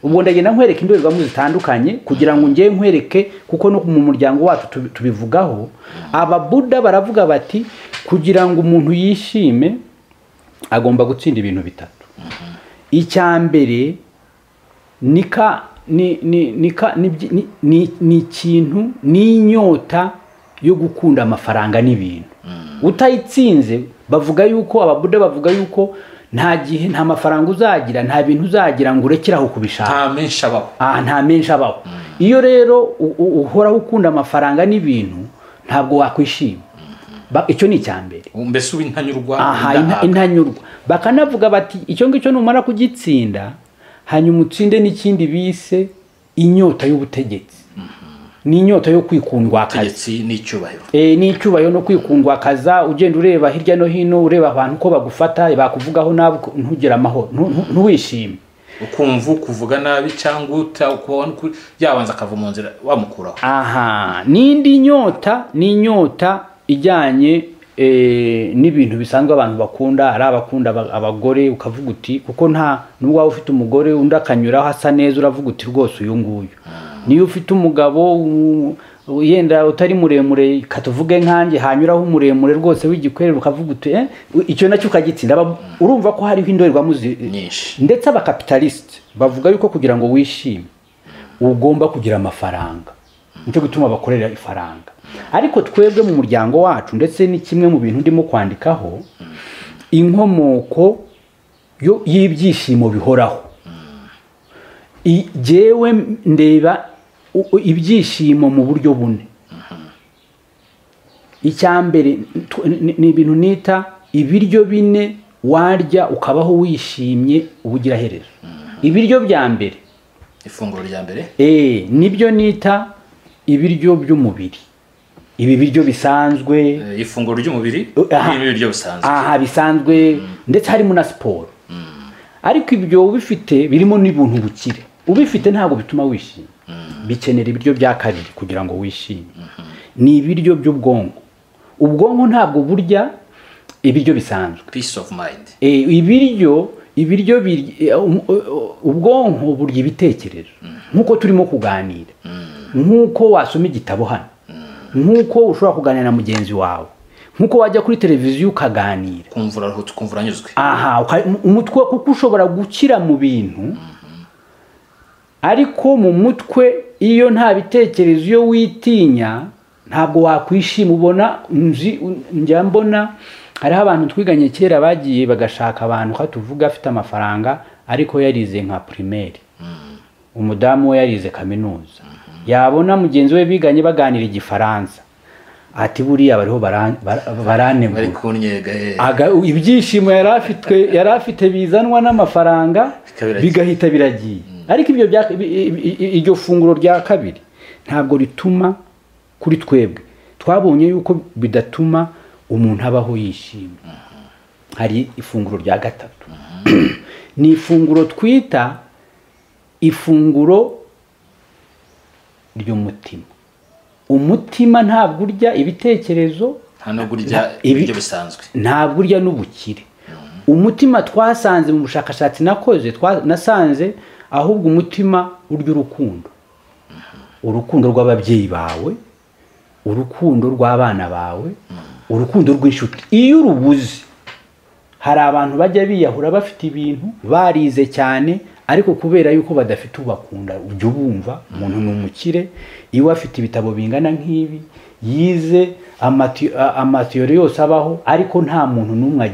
ubwo ndagenda nkwereka indorerwamo zitandukanye kugira ngo ngiye nkwereke, kuko no mu muryango wacu tubivugaho. Ababuda baravuga bati kugira ngo umuntu yishime agomba gutsinda ibintu bitatu. Icya mbere ni ikintu, ni inyota yo gukunda amafaranga n'ibintu. Utayitsinze, bavuga yuko ababuda bavuga yuko nta gihe nta mafaranga uzagira, nta bintu uzagira ngo urekere aho kubishaka, nta menshi abaho. Nta menshi abaho. Iyo rero uhoraho ukunda amafaranga n'ibintu, ntabwo wakwishima. Icyo ni icya mbere. Mbese uba intanyurwa. Aha, intanyurwa. Bakanavuga bati icyo ngicyo numara kugitsinda, hanyuma utsinde n'ikindi bise inyota y'ubutegetsi. Ni inyota yo kwikundwakaza. Ubutegetsi n'icyubahiro. N'icyubahiro no kwikundwakaza, ugenda ureba hirya no hino, ureba abantu ko bagufata, bakuvugaho nabi, ntugire amahoro, ntuwishime. Ukumva kuvuga nabi cyangwa yabanza akava mu nzira wamukuraho. Aha, n'indi nyota ni inyota ijyanye n'ibintu bisanzwe abantu bakunda, ari abakunda abagore, ukavuga uti kuko nta nubwo waba ufite umugore undi akanyuraho asa neza, uravuga uti rwose uyu nguyu. Niyo ufite umugabo yenda utari muremure, katuvuge nkanjye, hanyuraho umuremure rwose w'igikwerere, ukavuga uti icyo nacyo ukagitsinda. Urumva ko hariho indorerwamo nyinshi. Ndetse abakapitalisite bavuga yuko kugira ngo wishime ugomba kugira amafaranga, nicyo gituma bakorera ifaranga. Ariko twebwe mu muryango wacu, ndetse ni kimwe mu bintu ndimo kwandikaho, inkomoko y'ibyishimo bihoraho. Jyewe ndeba ibyishimo mu buryo bune. Icya mbere ni ibintu nita ibiryo bine warya ukabaho wishimye ubugiraherezo. Ibiryo bya mbere, ifunguro rya mbere, nibyo nita ibiryo by'umubiri. Ibi biryo bisanzwe, ifunguro ry'umubiri n'ibiryo bisanzwe. Aha, bisanzwe, ndetse harimo na siporo. Ariko ibyo ubifite birimo n'ibuntu bukire. Ubifite ntabwo bituma wishima. Bikenera ibiryo bya kabiri kugira ngo wishime. Ni ibiryo by'ubwonko. Ubwonko ntabwo burya ibiryo bisanzwe. Peace of mind. Ibiryo ubwonko burya ibitekerezo. Nkuko turimo kuganira. Nkuko wasoma igitabo hano. Nkuko ushobora kuganira na mugenzi wawe. Nkuko wajya kuri televiziyo ukaganira. Kumvura ruhutse, kumvura anyuzwe. Aha, umutwe kuko ushobora gukira mu bintu. Ariko mu mutwe iyo nta bitekerezo, iyo witinya ntabwo wakwishima. Ubona njya mbona hariho abantu twiganye kera bagiye bagashaka abantu ko tuvuga afite amafaranga ariko yarize nka primaire, umudamu we yarize kaminuza, yabona mugenzi we biganye baganira igifaransa, ati buriya bariho baranegura, ibyishimo yari afite bizanwa n'amafaranga bigahita biragiye. Ariko ibyo iryo funguro rya kabiri ntabwo rituma kuri twebwe twabonye yuko bidatuma umuntu abaho yishimye. Hari ifunguro rya gatatu, ni ifunguro twita ifunguro ry'umutima. Umutima ntabwo urya ibitekerezo, ntabwo urya ibiryo bisanzwe, ntabwo urya n'ubukire. Umutima twasanze mu bushakashatsi nakoze, nasanze ahubwo umutima urya urukundo. Urukundo rw'ababyeyi bawe, urukundo rw'abana bawe, urukundo rw'inshuti. Iyo urubuze, hari abantu bajya biyahura bafite ibintu barize cyane, ariko kubera yuko badafite ubakunda, ujya ubumva umuntu ni umukire, iwe afite ibitabo bingana nk'ibi, yize amatiyori yose abaho, ariko nta muntu n'umwe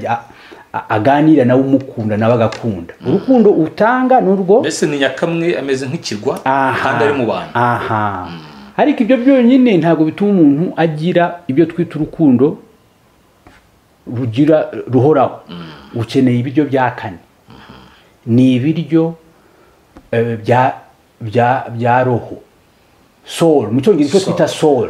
aganira nawe umukunda nawe agakunda. Urukundo utanga n'urwo mbese ni nyakamwe, ameze nk'ikirwa kandi ari mu bantu. Aha, ariko ibyo byonyine ntabwo bituma umuntu agira ibyo twita urukundo rugira ruhoraho. Ukeneye ibiryo bya kane, ni ibiryo bya roho, soul mu cyongereza icyo twita soul.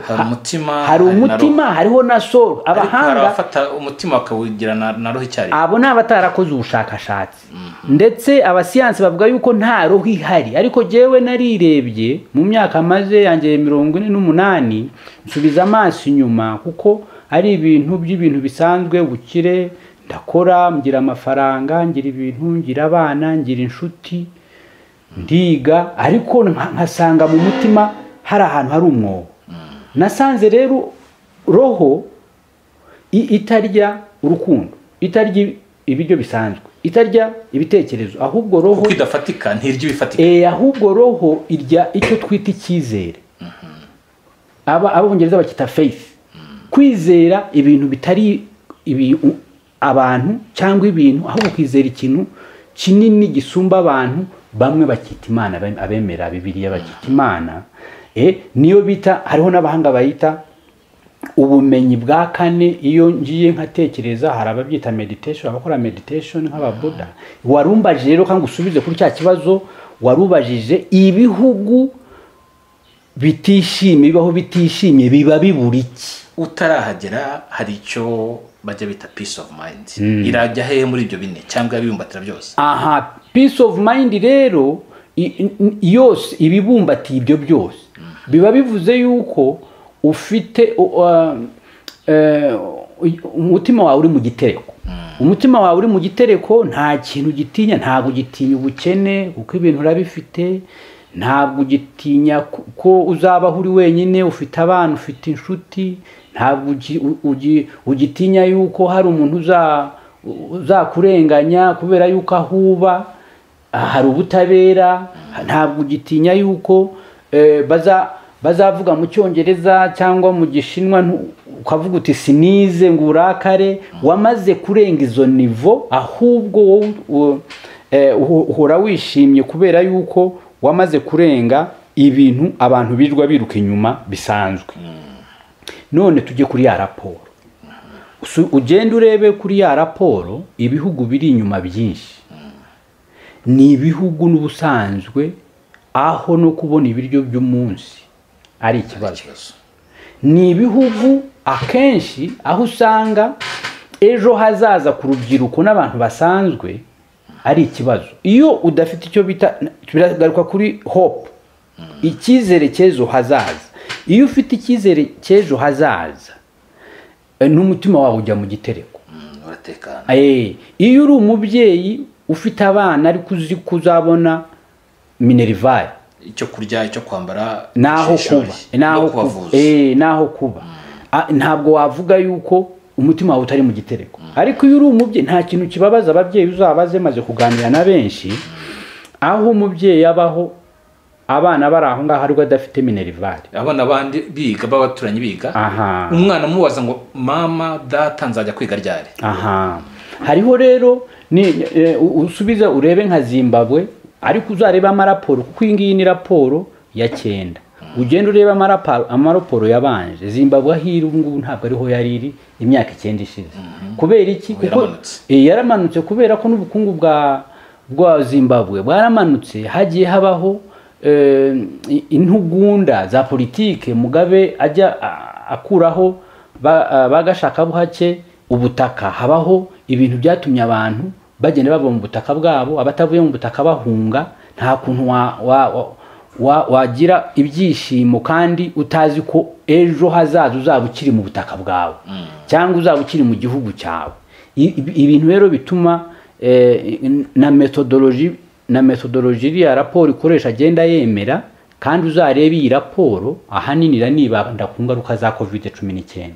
Hari umutima, hariho na soul. Abahanga bafata umutima bakawugira na roho icyarimwe. Abo ni abatarakoze ubushakashatsi, ndetse abasiyansi bavuga yuko nta roho ihari. Ariko jewe narirebye mu myaka maze yanjye 48, nsubiza amaso inyuma, kuko ari ibintu by'ibintu bisanzwe. Ubukire, ndakora, ngira amafaranga, ngira ibintu, ngira abana, ngira inshuti, ndiga, ariko nkasanga mu mutima hari ahantu hari umwobo. Nasanze rero roho itarya urukundo, itarya ibiryo bisanzwe, itarya ibitekerezo, ahubwo roho kuko idafatika, ntirya ibifatika. Ahubwo roho irya icyo twita icyizere. Abongereza bakita faith, kwizera ibintu bitari abantu cyangwa ibintu, ahubwo kwizera ikintu kinini gisumba abantu Bamwe bakita Imana, abemera Bibiliya bakita Imana, niyo bita, hariho n'abahanga bayita ubumenyi bwa kane. Iyo ngiye nkatekereza, hari ababyita meditation, abakora meditation nk'ababuda. Warumbajije rero, kandi usubize kuri cya kibazo warubajije, ibihugu bitishimye bibaho bitishimye biba bibura iki? Utarahagera, hari icyo bajya bita peace of mind, irajya hehe muri ibyo bine cyangwa ibibumbatira byose? Aha, peace of mind rero yose ibibumbatiye ibyo byose, biba bivuze yuko ufite umutima wawe uri mu gitereko. Umutima wawe uri mu gitereko, nta kintu ugitinya. Ntabwo ugitinya ubukene kuko ibintu urabifite, ntabwo ugitinya ko uzabaho uri wenyine, ufite abana, ufite inshuti, ntabwo ugitinya yuko hari umuntu uzakurenganya kubera yuko aho uba hari ubutabera, ntabwo ugitinya yuko bazavuga mu Cyongereza cyangwa mu Gishinwa ukavuga uti sinize ngo urakare. Wamaze kurenga izo niveau, ahubwo wowe uhora wishimye kubera yuko wamaze kurenga ibintu abantu birirwa biruka inyuma bisanzwe. None tujye kuri ya raporo. Ugende urebe kuri ya raporo, ibihugu biri inyuma byinshi ni ibihugu n'ubusanzwe aho no kubona ibiryo by'umunsi ari ikibazo. Ikibazo. Ni ibihugu akenshi aho usanga ejo hazaza ku rubyiruko n'abantu basanzwe ari ikibazo. Iyo udafite icyo bita, biragaruka kuri hope, icyizere cy'ejo hazaza. Iyo ufite icyizere cy'ejo hazaza, n'umutima wawe ujya mu gitereko. Uratekana. Iyo uri umubyeyi ufite abana ariko uzi ko uzabona minerval, icyo kurya, icyo kwambara, naho ishuri, kuba, naho no kuba, kubavuza. Naho kuba. Ntabwo wavuga yuko umutima wawe utari mu gitereko. Ariko iyo uri umubyeyi, nta kintu kibabaza ababyeyi, uzabaze, maze kuganira na benshi, aho umubyeyi abaho abana bari aho ngaho ariko adafite minerval, abana bandi biga, b'abaturanyi biga, umwana amubaza ngo mama, data, nzajya kwiga ryari? Aha hariho rero ni usubiza urebe nka Zimbabwe, ariko uzarebe amaraporo, kuko iyi ngiyi ni raporo ya 9. Ugenda urebe amaraporo yabanje. Zimbabwe aho iri ubu ngubu ntabwo ariho yari iri imyaka 9 ishize. Kubera iki? Ubu Kuko yaramanutse. Yaramanutse kubera ko n'ubukungu bwa Zimbabwe bwaramanutse. Hagiye habaho intugunda za politike, Mugabe ajya akuraho bagashakabuhake ubutaka, habaho ibintu byatumye abantu bagenda bava mu butaka bwabo, abatavuye mu butaka bahunga. Nta kuntu wagira ibyishimo kandi utazi ko ejo hazaza uzaba ukiri mu butaka bwawe cyangwa uzaba ukiri mu gihugu cyawe. Ibintu rero bituma na methodology iriya raporo ikoresha agenda yemera. Kandi uzarebe iyi raporo, ahanini iranibanda ku ngaruka za COVID-19.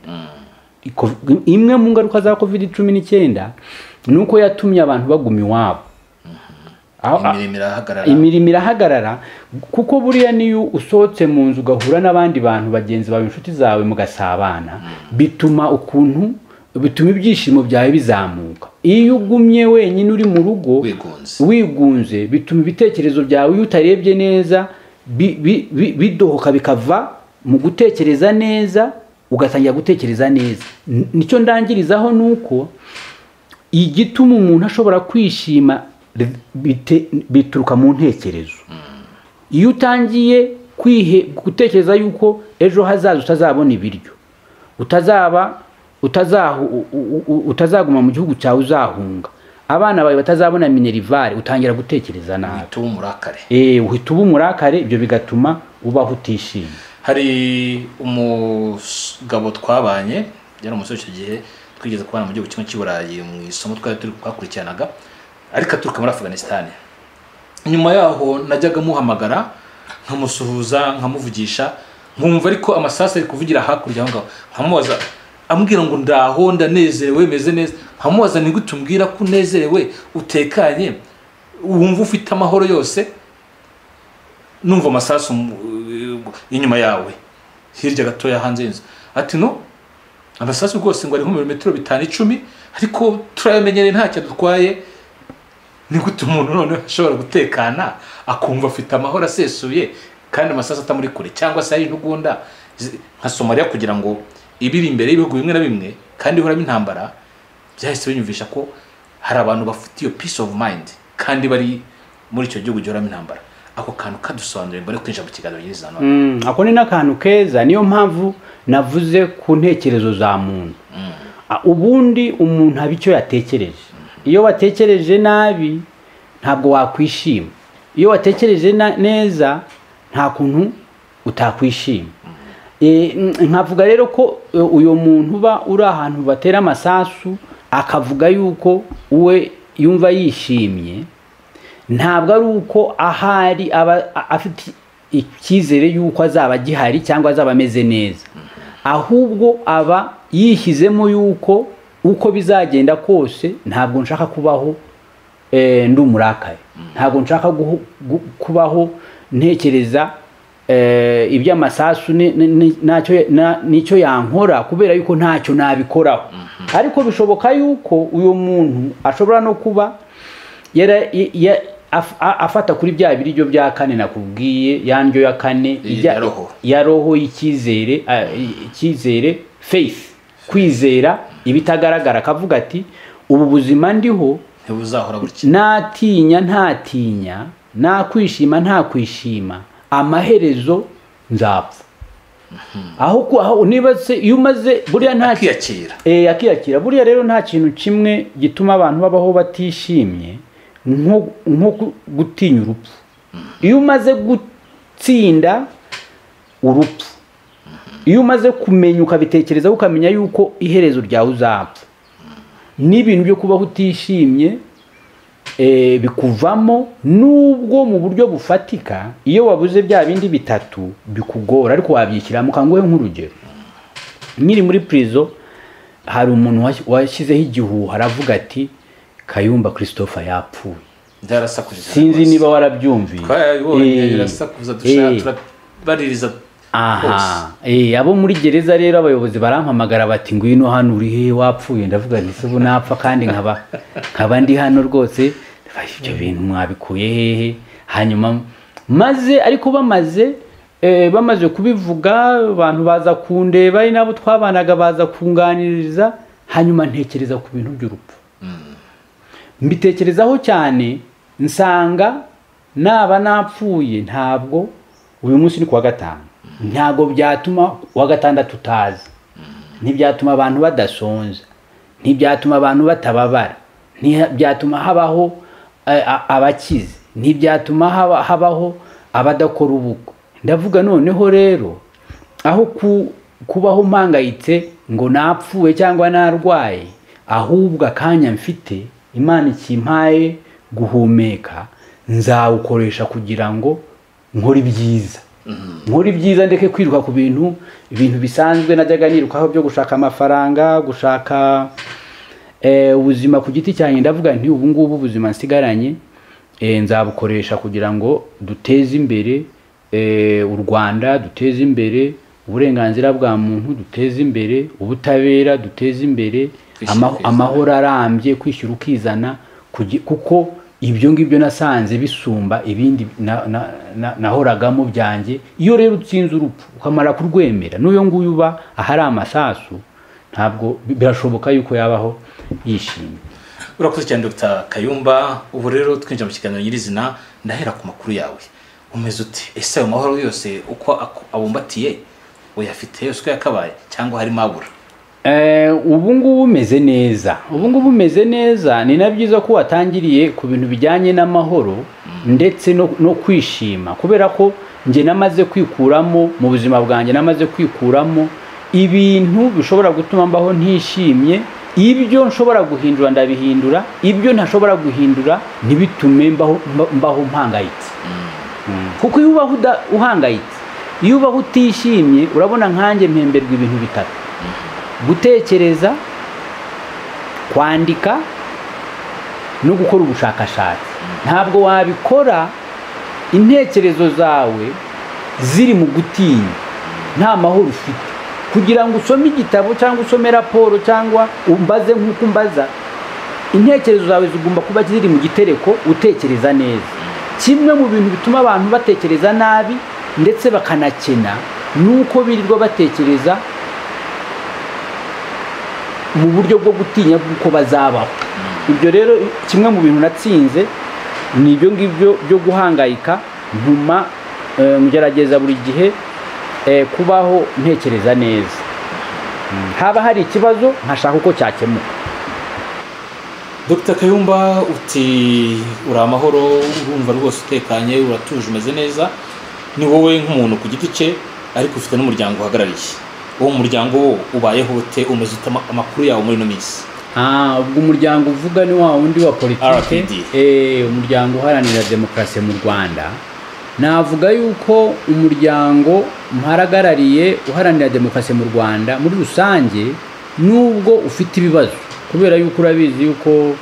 Imwe mu ngaruka za COVID-19 ni uko yatumye abantu baguma iwabo. Imirimo irahagarara. Imirimo irahagarara, kuko buriya niyo usohotse mu nzu ugahura n'abandi bantu, bagenzi bawe, inshuti zawe, mugasabana, bituma ukuntu bituma ibyishimo byawe bizamuka. Iyo ugumye wenyine uri mu rugo wigunze, wigunze, bituma ibitekerezo byawe, iyo utarebye neza, bidohoka bikava mu gutekereza neza, ugatangira gutekereza neza. Nicyo ndangirizaho ni uko igituma umuntu ashobora kwishima bituruka mu ntekerezo. Iyo utangiye gutekereza yuko ejo hazaza utazabona ibiryo, utazaba utazaguma mu gihugu cyawe, uzahunga, abana bawe batazabona minerval, utangira gutekereza nabi. Uhita uba umurakare. Uhita uba umurakare, ibyo bigatuma ubaho utishimye. Hari umugabo twabanye, yari umusore icyo gihe, twigeze kubana mu gihugu kimwe cy'i Burayi mu isomo twari turi twakurikiranaga, ariko aturuka muri Afghanistan. Nyuma yaho najyaga muhamagara nkamusuhuza, nkamuvugisha, nkumva ariko amasasu ari kuvugira hakurya aho ngaho. Nkamubaza, ambwira ngo ndaho, ndanezerewe, meze neza. Nkamubaza, ni gute umbwira ko unezerewe, utekanye, wumva ufite amahoro yose, numva amasasu inyuma yawe hirya gatoya hanze y'inzu? Ati no, amasasu rwose ngo ari nko mu birometero 5, 10, ariko turayamenyereye, ntacyo dutwaye. Ni gute umuntu noneho ashobora gutekana akumva afite amahoro asesuye kandi amasasu atamuri kure, cyangwa se ari intugunda nka Somalia kugira ngo ibiri imbere y'ibihugu bimwe na bimwe kandi ihoramo intambara? Byahise binyumvisha ko hari abantu bafite iyo peace of mind kandi bari muri icyo gihugu gihoramo intambara. Ako kantu kadusobanurira mbere yo kwinjira mu kiganiro nyirizina none. Ako ni n'akantu keza, niyo mpamvu navuze ku ntekerezo za muntu. Ubundi umuntu aba icyo yatekereje. Iyo watekereje nabi ntabwo wakwishima, iyo watekereje neza nta kuntu utakwishima. Nkavuga rero ko uyu muntu uba uri ahantu batera amasasu akavuga yuko we yumva yishimye, ntabwo ari uko ahari aba afite icyizere yuko azaba agihari cyangwa azaba ameze neza, ahubwo aba yishyizemo yuko uko bizagenda kose ntabwo nshaka kubaho ndi umurakaye, ntabwo nshaka kubaho ntekereza iby'amasasu nicyo yankora, kubera yuko ntacyo nabikoraho. Ariko bishoboka yuko uyu muntu ashobora no kuba afata kuri bya biryo bya kane nakubwiye, ya ndyo ya kane ya roho y'icyizere, icyizere, faith, kwizera ibitagaragara, akavuga ati ubu buzima ndiho ntibuzahora gutya, natinya ntatinya, nakwishima ntakwishima, amaherezo nzapfa. Aho niba se iyo umaze buriya nta akiyakira, akiyakira buriya rero nta kintu kimwe gituma abantu babaho batishimye nko gutinya urupfu. Iyo umaze gutsinda urupfu, iyo umaze kumenya ukabitekereza ukamenya yuko iherezo ryawe uzapfa, n'ibintu byo kubaho utishimye bikuvamo, nubwo mu buryo bufatika iyo wabuze bya bindi bitatu bikugora, ariko wabyishyiramo. Kanguhe nk'urugero, nkiri muri prison hari umuntu washyizeho igihuha aravuga ati Kayumba Christopher yapfuye. Sinzi niba warabyumviye. Aha, abo muri gereza rero abayobozi barampamagara bati ngwino hano uri he wapfuye? Ndavuga nti se ubu napfa kandi nkaba ndi hano rwose, ibyo bintu mwabikuye hehe? Hanyuma maze ariko bamaze kubivuga abantu baza kundeba, ari nabo twabanaga baza kunganiriza, hanyuma ntekereza ku bintu by'urupfu. Mbitekerezaho cyane nsanga naba napfuye ntabwo uyu munsi ni kuwa gatanu, ntabwo byatuma wa gatandatu utazi, ntibyatuma abantu badasonza, ntibyatuma abantu batababara, ntibyatuma habaho abakize, ntibyatuma habaho abadakora ubukwe. Ndavuga noneho rero aho kubaho mpangayitse ngo napfuye cyangwa narwaye, ahubwo akanya mfite Imana ikimpaye guhumeka nzawukoresha kugira ngo nkore ibyiza. Nkore ibyiza, ndeke kwiruka ku bintu bisanzwe najyaga nirukaho byo gushaka amafaranga, gushaka ubuzima ku giti cyanjye. Ndavuga nti ubu ngubu ubuzima nsigaranye nzabukoresha kugira ngo duteze imbere u Rwanda, duteze imbere uburenganzira bwa muntu, duteze imbere ubutabera, duteze imbere amahoro arambye, kwishyura ukizana, kuko ibyo ngibyo nasanze bisumba ibindi nahoragamo byanjye. Iyo rero utsinze urupfu ukamara kurwemera, n'uyo nguyu uba ahari amasasu ntabwo birashoboka yuko yabaho yishimye. Urakoze cyane Dr. Kayumba. Ubu rero twinjira mu kiganiro nyirizina, ndahera ku makuru yawe. Umeze ute? Ese ayo mahoro yose uko abumbatiye uyafite yose uko yakabaye cyangwa harimo abura? Ubu ngubu umeze neza, ubu ngubu umeze neza. Ni na byiza ko watangiriye ku bintu bijyanye n'amahoro ndetse no kwishima, kubera ko njye namaze kwikuramo mu buzima bwanjye, namaze kwikuramo ibintu bishobora gutuma mbaho ntishimye. Ibyo nshobora guhindura ndabihindura, ibyo ntashobora guhindura ntibitume mbaho mpangayitse. Kuko iyo ubaho uhangayitse, iyo ubaho utishimye, urabona nkanjye mpemberwa ibintu bitatu: gutekereza, kwandika no gukora ubushakashatsi. Ntabwo wabikora intekerezo zawe ziri mu gutinya, nta mahoro ufite. Kugira ngo usome igitabo cyangwa usome raporo cyangwa umbaze nk'uko umbaza, Intekerezo zawe zigomba kuba ziri mu gitereko, utekereza neza. Kimwe mu bintu bituma abantu batekereza nabi ndetse bakanakena nuko birirwa batekereza mu buryo bwo gutinya bw'uko bazabaho. Ibyo rero kimwe mu bintu natsinze ni ibyo ngibyo byo guhangayika, ntuma ngerageza buri gihe kubaho ntekereza neza. Haba hari ikibazo nkashaka uko cyakemuka. Dr Kayumba, uti uri amahoro, urumva rwose utekanye, uratuje, umeze neza, ni wowe nk'umuntu ku giti cye, ariko ufite n'umuryango uhagarariye. Uwo muryango wo ubayeho ute, umeze ute, amakuru yawo muri ino minsi? Ubwo umuryango uvuga ni wa wundi wa politike, RPD. Umuryango uharanira demokarasi mu Rwanda. Navuga yuko umuryango mparagarariye uharanira demokarasi mu Rwanda muri rusange, nubwo ufite ibibazo, kubera yuko urabizi yuko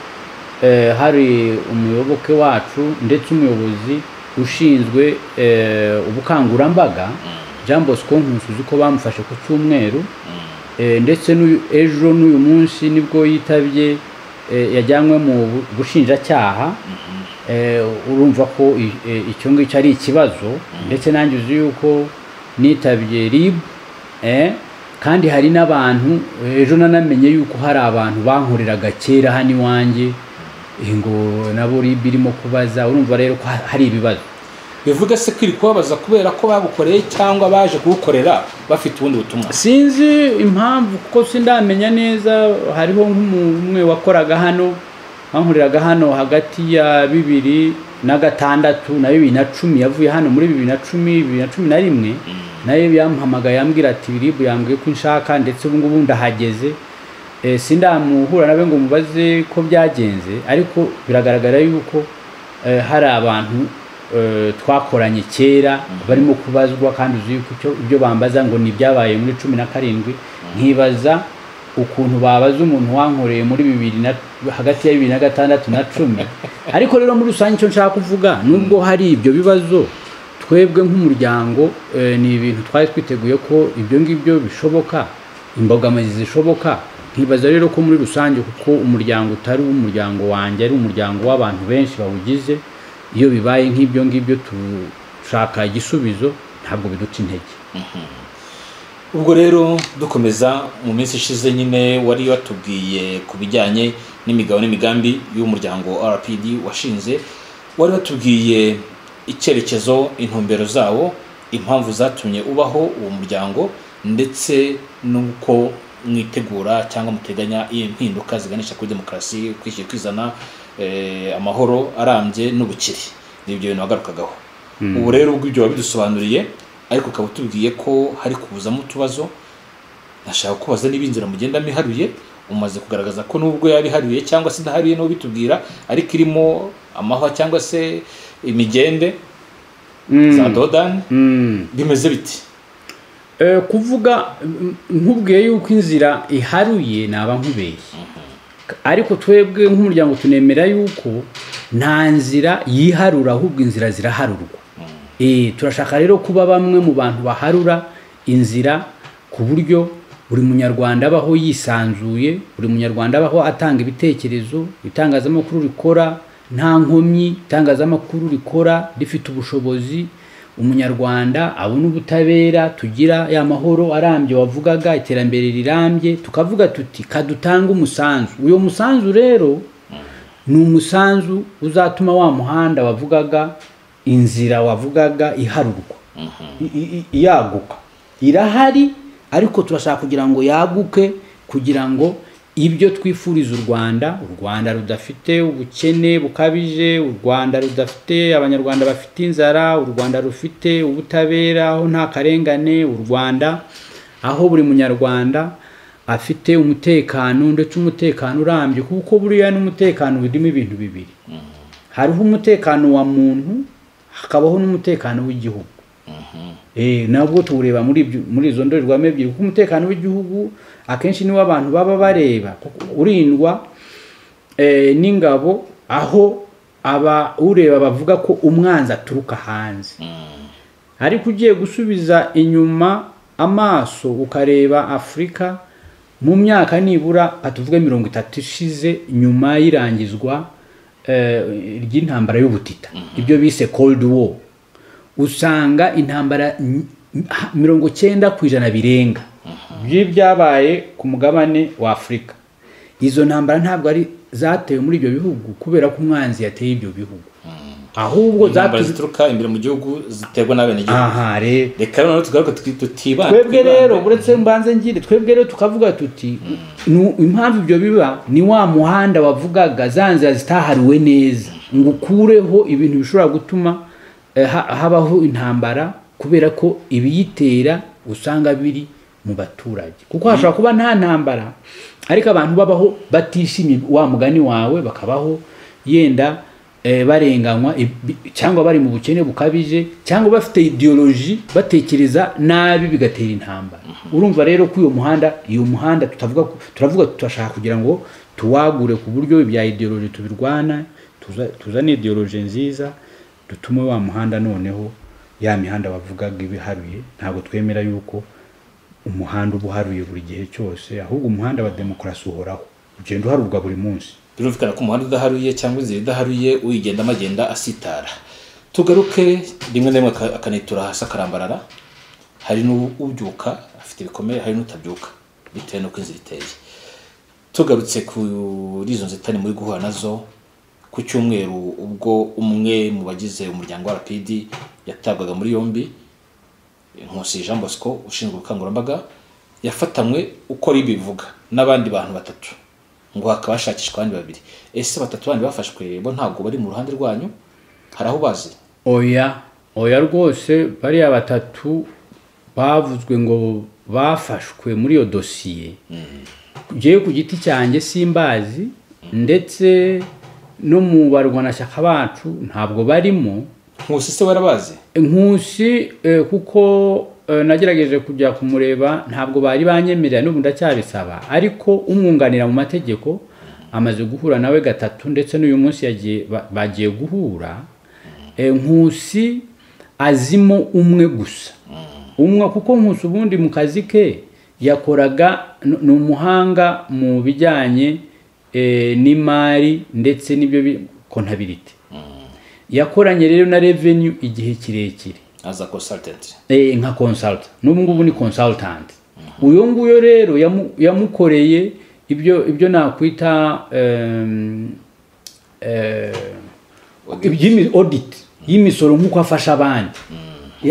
hari umuyoboke wacu ndetse umuyobozi ushinzwe ubukangurambaga Jean Bosco Nkusi, uzi ko bamufashe ku cyumweru, ndetse ejo n'uyu munsi nibwo yitabye, yajyanywe mu bushinjacyaha. Urumva ko icyo ngicyo ari ikibazo, ndetse nanjye uzi yuko nitabye RIB, kandi hari n'abantu ejo nanamenye yuko hari abantu bankoreraga kera hano iwanjye, ngo nabo RIB irimo kubaza. Urumva rero ko hari ibibazo. Bivuga se ko iri kubabaza kubera ko bagukoreye cyangwa baje kugukorera bafite ubundi butumwa? Sinzi impamvu, kuko sindamenya neza. Hariho nk'umwe wakoraga hano, bankoreraga hano hagati ya 2006 na 2010, yavuye hano muri 2010, 2011, nayo yampamagaye yambwira ati RIB yambwiye ko inshaka, ndetse ubu ngubu ndahageze. Sindamuhura nawe ngo mubaze ko byagenze, ariko biragaragara yuko hari abantu twakoranye kera barimo kubazwa, kandi uzi yuko ibyo bambaza ngo ni byabaye muri 17. Nkibaza ukuntu babaza umuntu wankoreye muri hagati ya 2006 na 10. Ariko rero muri rusange icyo nshaka kuvuga, nubwo hari ibyo bibazo, twebwe nk'umuryango ni ibintu twari twiteguye ko ibyo ngibyo bishoboka, imbogamizi zishoboka. Nkibaza rero ko muri rusange, kuko umuryango utari umuryango wanjye, ari umuryango w'abantu benshi bawugize, iyo bibaye nk'ibyo ngibyo tushaka igisubizo, ntabwo biduca intege. Ubwo rero dukomeza, mu minsi ishize nyine wari watubwiye ku bijyanye n'imigabo n'imigambi y'umuryango RPD washinze, wari watubwiye icyerekezo, intumbero zawo, impamvu zatumye ubaho uwo muryango, ndetse n'uko mwitegura cyangwa muteganya impinduka ziganisha kuri demokarasi, kwishyira kwizana, amahoro arambye n'ubukire. Ni ibyo bintu wagarukagaho. Ubu rero ubwo ibyo wabidusobanuriye, ariko ukaba utubwiye ko hari kuzamo utubazo, nashaka kubaza niba inzira mugendamo iharuye. Umaze kugaragaza ko nubwo yaba iharuye cyangwa se idaharuye n'uwo bitubwira, ariko irimo amahwa cyangwa se imigende za dodani, bimeze biti? Kuvuga nkubwiye yuko inzira iharuye naba nkubeshye, ariko twebwe nk'umuryango tunemera yuko nta nzira yiharura, ahubwo inzira ziraharurwa. Turashaka rero kuba bamwe mu bantu baharura inzira, ku buryo buri munyarwanda abaho yisanzuye, buri munyarwanda abaho atanga ibitekerezo, itangazamakuru rikora nta nkomyi, itangazamakuru rikora rifite ubushobozi, umunyarwanda abona ubutabera, tugira ya mahoro arambye wavugaga, iterambere rirambye. Tukavuga tuti kadutanga umusanzu. Uyo musanzu rero ni umusanzu uzatuma wa muhanda wavugaga, inzira wavugaga iharurwa, yaguka. Irahari, ariko turashaka kugira ngo yaguke, kugira ngo ibyo twifuriza u Rwanda, u Rwanda rudafite ubukene bukabije, u Rwanda rudafite abanyarwanda bafite inzara, u Rwanda rufite ubutabera aho nta karengane, u Rwanda aho buri munyarwanda afite umutekano, ndetse umutekano urambye, kuko buriya n'umutekano urimo ibintu bibiri. Hariho umutekano wa muntu, hakabaho n'umutekano w'igihugu. Nabwo tuwureba muri izo ndorerwamo ebyiri, kuko umutekano w'igihugu akenshi niwo abantu baba bareba, kuko urindwa n'ingabo, aho aba ureba bavuga ko umwanzi aturuka hanze. Ariko ugiye gusubiza inyuma amaso ukareba Afurika, Mu myaka nibura katuvuge 30 ishize nyuma y'irangizwa ry'intambara y'ubutita, ibyo bise Cold War, usanga intambara 90% birenga by'ibyabaye ku mugabane wa Afurika, izo ntambara ntabwo ari zatewe muri ibyo bihugu kubera ko umwanzi yateye ibyo bihugu, ahubwo zituruka imbere mu gihugu ziterwa n'abenegihugu. Aha rero reka noneho tugaruke tutibande twebwe rero, uretse mbanze ngire, twebwe rero tukavuga tuti impamvu ibyo biba ni wa muhanda wavugaga, za nzira zitahariwe neza ngo ukureho ibintu bishobora gutuma habaho intambara, kubera ko ibiyitera usanga biri mu baturage. Kuko hashobora kuba nta ntambara ariko abantu babaho batishimye, wa mugani wawe, bakabaho yenda barenganywa cyangwa bari mu bukene bukabije cyangwa bafite ideology batekereza nabi, bigatera intambara. Urumva rero ko iyo muhanda tutavuga, turavuga tutashaka kugira ngo tuwagure ku buryo ibya ideology tubirwana, tuzane ideology nziza dutume wa muhanda noneho ya mihanda bavugaga ibiharuye. Ntabwo twemera yuko umuhanda uba uharuye buri gihe cyose, ahubwo umuhanda wa demokarasi uhoraho, ugenda uharurwa buri munsi. Birumvikana ko umuhanda udaharuye cyangwa inzira idaharuye uyigendamo agenda asitara. Tugaruke rimwe na rimwe akanitura hasi akarambarara, hari n'ubyuka afite ibikomere, hari n'utabyuka bitewe n'uko inzira iteye. Tugarutse kuri izo nzitane muri guhura nazo ku cyumweru, ubwo umwe mu bagize umuryango wa RPD yatabwaga muri yombi, Nkusi Jean Bosco ushinzwe ubukangurambaga, yafatanywe uko ribivuga n'abandi bantu batatu, ngo hakaba hashakishwa abandi babiri. Ese batatu bandi bafashwe bo ntabwo bari mu ruhande rwanyu? Hari aho bazi? Oya, oya rwose, bariya batatu bavuzwe ngo bafashwe muri iyo dosiye, ngewe ku giti cyanjye simbazi, ndetse no mu barwanashyaka bacu ntabwo barimo. Nkusi se warabazi? Nkusi kuko nagerageje kujya kumureba ntabwo bari banyemerera, n'ubu ndacyabisaba, ariko umwunganira mu mategeko amaze guhura nawe gatatu, ndetse n'uyu munsi bagiye guhura. Nkusi azimo umwe gusa, umwe kuko Nkusi ubundi mu kazi ke yakoraga, ni umuhanga mu bijyanye n'imari ndetse n'ibyo kontabilite. Yakoranye rero na revenue igihe kirekire as a consultant, nka consultant, n'ubu ngubu ni consultant. Uyu nguyu rero yamukoreye ibyo nakwita audit y'imisoro, nk'uko afasha abandi.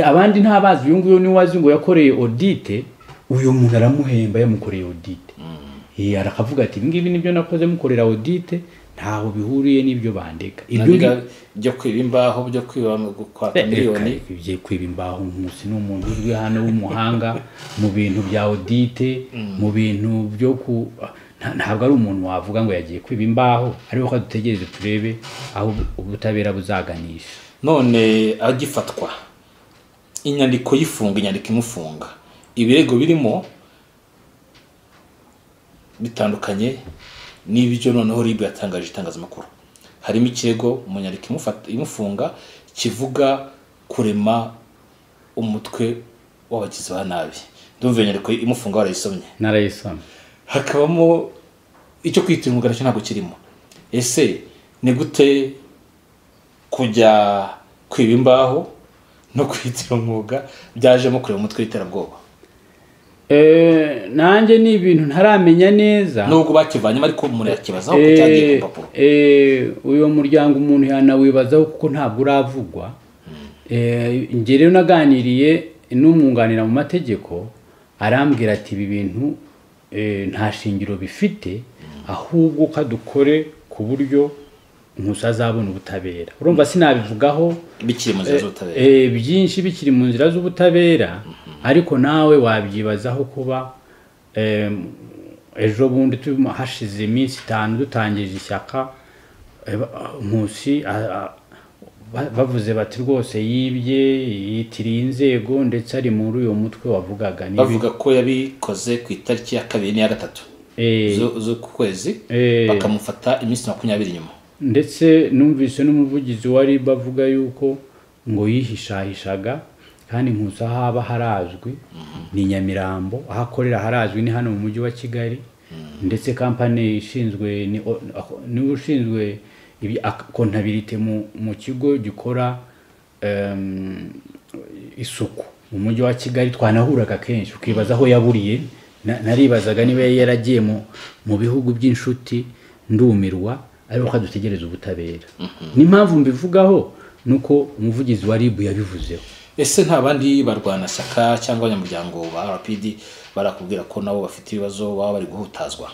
Abandi ntabazi, uyu nguyu niwe wazi ngo yakoreye audit, uyu muntu aramuhemba yamukoreye audit. Arakavuga ati ibi nibyo nakoze mukorera audit, ntaho bihuriye n'ibyo bandeka. Ibyo byo kwiba imbaho, byo kwiba kwata miliyoni, ibyo kwiba imbaho. Nkusi ni umuntu uzwi hano w'umuhanga mu bintu bya audit, mu bintu byo ku, ntabwo ari umuntu wavuga ngo yagiye kwiba imbaho, ariko ko dutegereze turebe aho ubutabera buzaganisha. None agifatwa, inyandiko yifunga, inyandiko imufunga, ibirego birimo bitandukanye n'ibyo noneho RIB yatangaje itangazamakuru. Harimo ikirego mu nyandiko imufunga kivuga kurema umutwe w'abagizi ba nabi. Ndumva inyandiko imufunga warayisomye? Narayisomye. Hakabamo icyo kwitira umugara cyo ntabwo kirimo. Ese ni gute kujya kwiba imbaho no kwitira umwuga byajemo kurema umutwe w'iterabwoba? Nanjye ni ibintu ntaramenya neza, nubwo bakivanyemo ariko umuntu yakibazaho ko cyagiye ku papuro. Uyu muryango umuntu yanawibazaho kuko ntabwo uravugwa. Njye rero naganiriye n'umwunganira mu mategeko, arambwira ati ibi bintu nta shingiro bifite, ahubwo kadukore ku buryo Nkusi azabona ubutabera. Urumva sinabivugaho bikiri mu nzira z'ubutabera, byinshi bikiri mu nzira z'ubutabera, ariko nawe wabyibazaho kuba ejo bundi hashize iminsi 5 dutangije ishyaka, Nkusi bavuze bati rwose yibye, yitiriye inzego, ndetse ari muri uyu mutwe wavugaga. Bavuga ko yabikoze ku itariki ya 2 n'iya 3 z'ukwezi, bakamufata iminsi 20 nyuma. Ndetse numvise n'umuvugizi wa RIB avuga yuko ngo yihishahishaga, Kandi Nkusi aho aba harazwi ni Nyamirambo, aho akorera harazwi ni hano mu mujyi wa Kigali. Ndetse kampani ishinzwe ni ushinzwe comptabilité mu kigo gikora isuku mu mujyi wa Kigali. Twanahuraga kenshi, ukibaza aho yaburiye. Naribazaga niba yaragiye mu bihugu by'inshuti, ndumirwa. Ariko dutegereza ubutabera. N'impamvu mbivugaho nuko umuvugizi wa RIB yabivuzeho. Ese nta bandi barwanashyaka cyangwa abanyamuryango ba RPD barakubwira ko nabo bafite ibibazo, baba bari guhutazwa?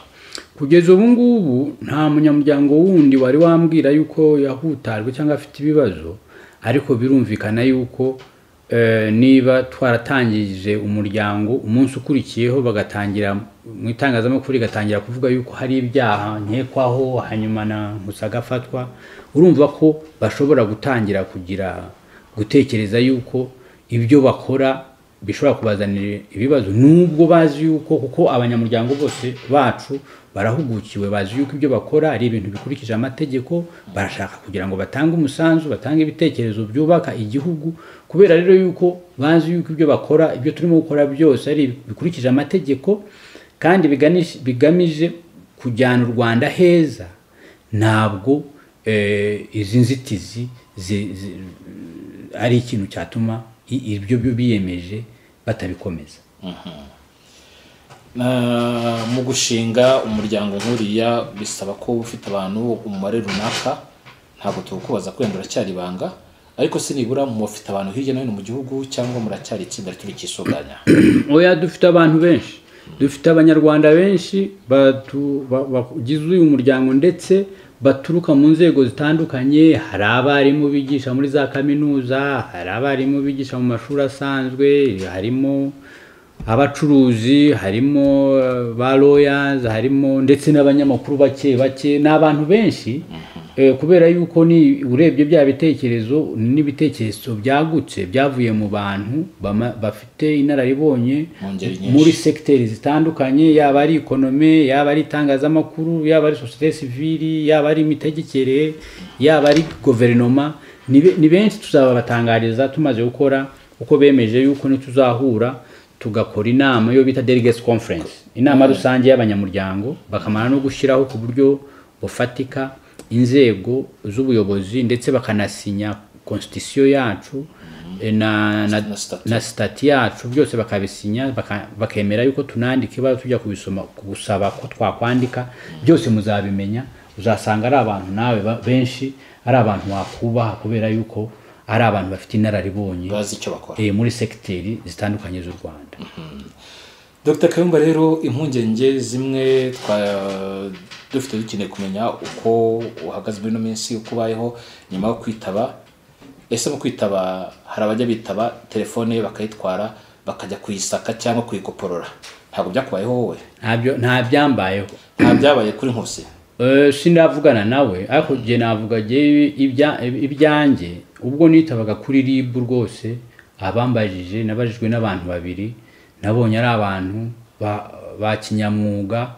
Kugeza ubu ngubu nta munyamuryango wundi wari wambwira yuko yahutajwe cyangwa afite ibibazo. Ariko birumvikana yuko niba twaratangije umuryango, umunsi ukurikiyeho bagatangira mu itangazamakuru rigatangira kuvuga yuko hari ibyaha nkekwaho, hanyuma na Nkusi agafatwa, urumva ko bashobora gutangira kugira gutekereza yuko ibyo bakora bishobora kubazanira ibibazo, nubwo bazi yuko, kuko abanyamuryango bose bacu barahugukiwe, bazi yuko ibyo bakora ari ibintu bikurikije amategeko. Barashaka kugira ngo batange umusanzu, batange ibitekerezo byubaka igihugu. Kubera rero yuko bazi yuko ibyo bakora, ibyo turimo gukora byose ari bikurikije amategeko kandi bigamije kujyana u Rwanda heza, ntabwo izi nzitizi ari ikintu cyatuma ibyo biyemeje batabikomeza. Mu gushinga umuryango nk'uriya bisaba ko ufite abantu umubare runaka. Ntabwo tukubaza kwenda, uracyari ibanga, ariko se nibura mufite abantu hirya no hino mu gihugu cyangwa muracyari itsinda turi kisuganya? Oya, dufite abantu benshi, dufite abanyarwanda benshi bagize uyu muryango, ndetse baturuka mu nzego zitandukanye. Hari abarimu bigisha muri za kaminuza, hari abarimu bigisha mu mashuri asanzwe, harimo abacuruzi, harimo ba lawyers, harimo ndetse n'abanyamakuru bake bake. Ni abantu benshi, kubera yuko ni urebye bya bitekerezo n'ibitekerezo byagutse byavuye mu bantu bafite inararibonye muri secteurs zitandukanye, yaba ari économie, yaba ari itangazamakuru, yaba ari société civile, yaba ari imitegekere, yaba ari guverinoma. Ni benshi. Tuzababatangariza tumaze gukora uko bemeje yuko nituzahura tugakora inama yo bita delegates conference, inama rusange y'abanyamuryango, bakamara no gushyiraho ku buryo bufatika inzego z'ubuyobozi, ndetse bakanasinya constitution yacu na statut yacu, byose bakabisinya, bakemera yuko tunandika ibazo tujya kubisoma gusaba ko twakwandika. Byose muzabimenya. Uzasanga ari abantu nawe benshi ari abantu wakubaha, kubera yuko ari abantu bafite inararibonye, bazi icyo bakora muri secteur zitandukanye z'u Rwanda. Dr Kayumba, rero impungenge zimwe twa dufite, dukeneye kumenya uko uhagaze muri ino minsi, uko ubayeho nyuma yo kwitaba. Ese mu kwitaba hari abajya bitaba telefone bakayitwara, bakajya kuyisaka cyangwa kuyikoporora, ntabwo byakubayeho wowe? Ntabyo, nta byambayeho. Nta byabaye kuri Nkusi? Sindavugana nawe, ariko jye navuga jye ibyanjye. Ubwo nitabaga kuri RIB rwose, abambajije nabajijwe n'abantu babiri nabonye ari abantu ba kinyamwuga.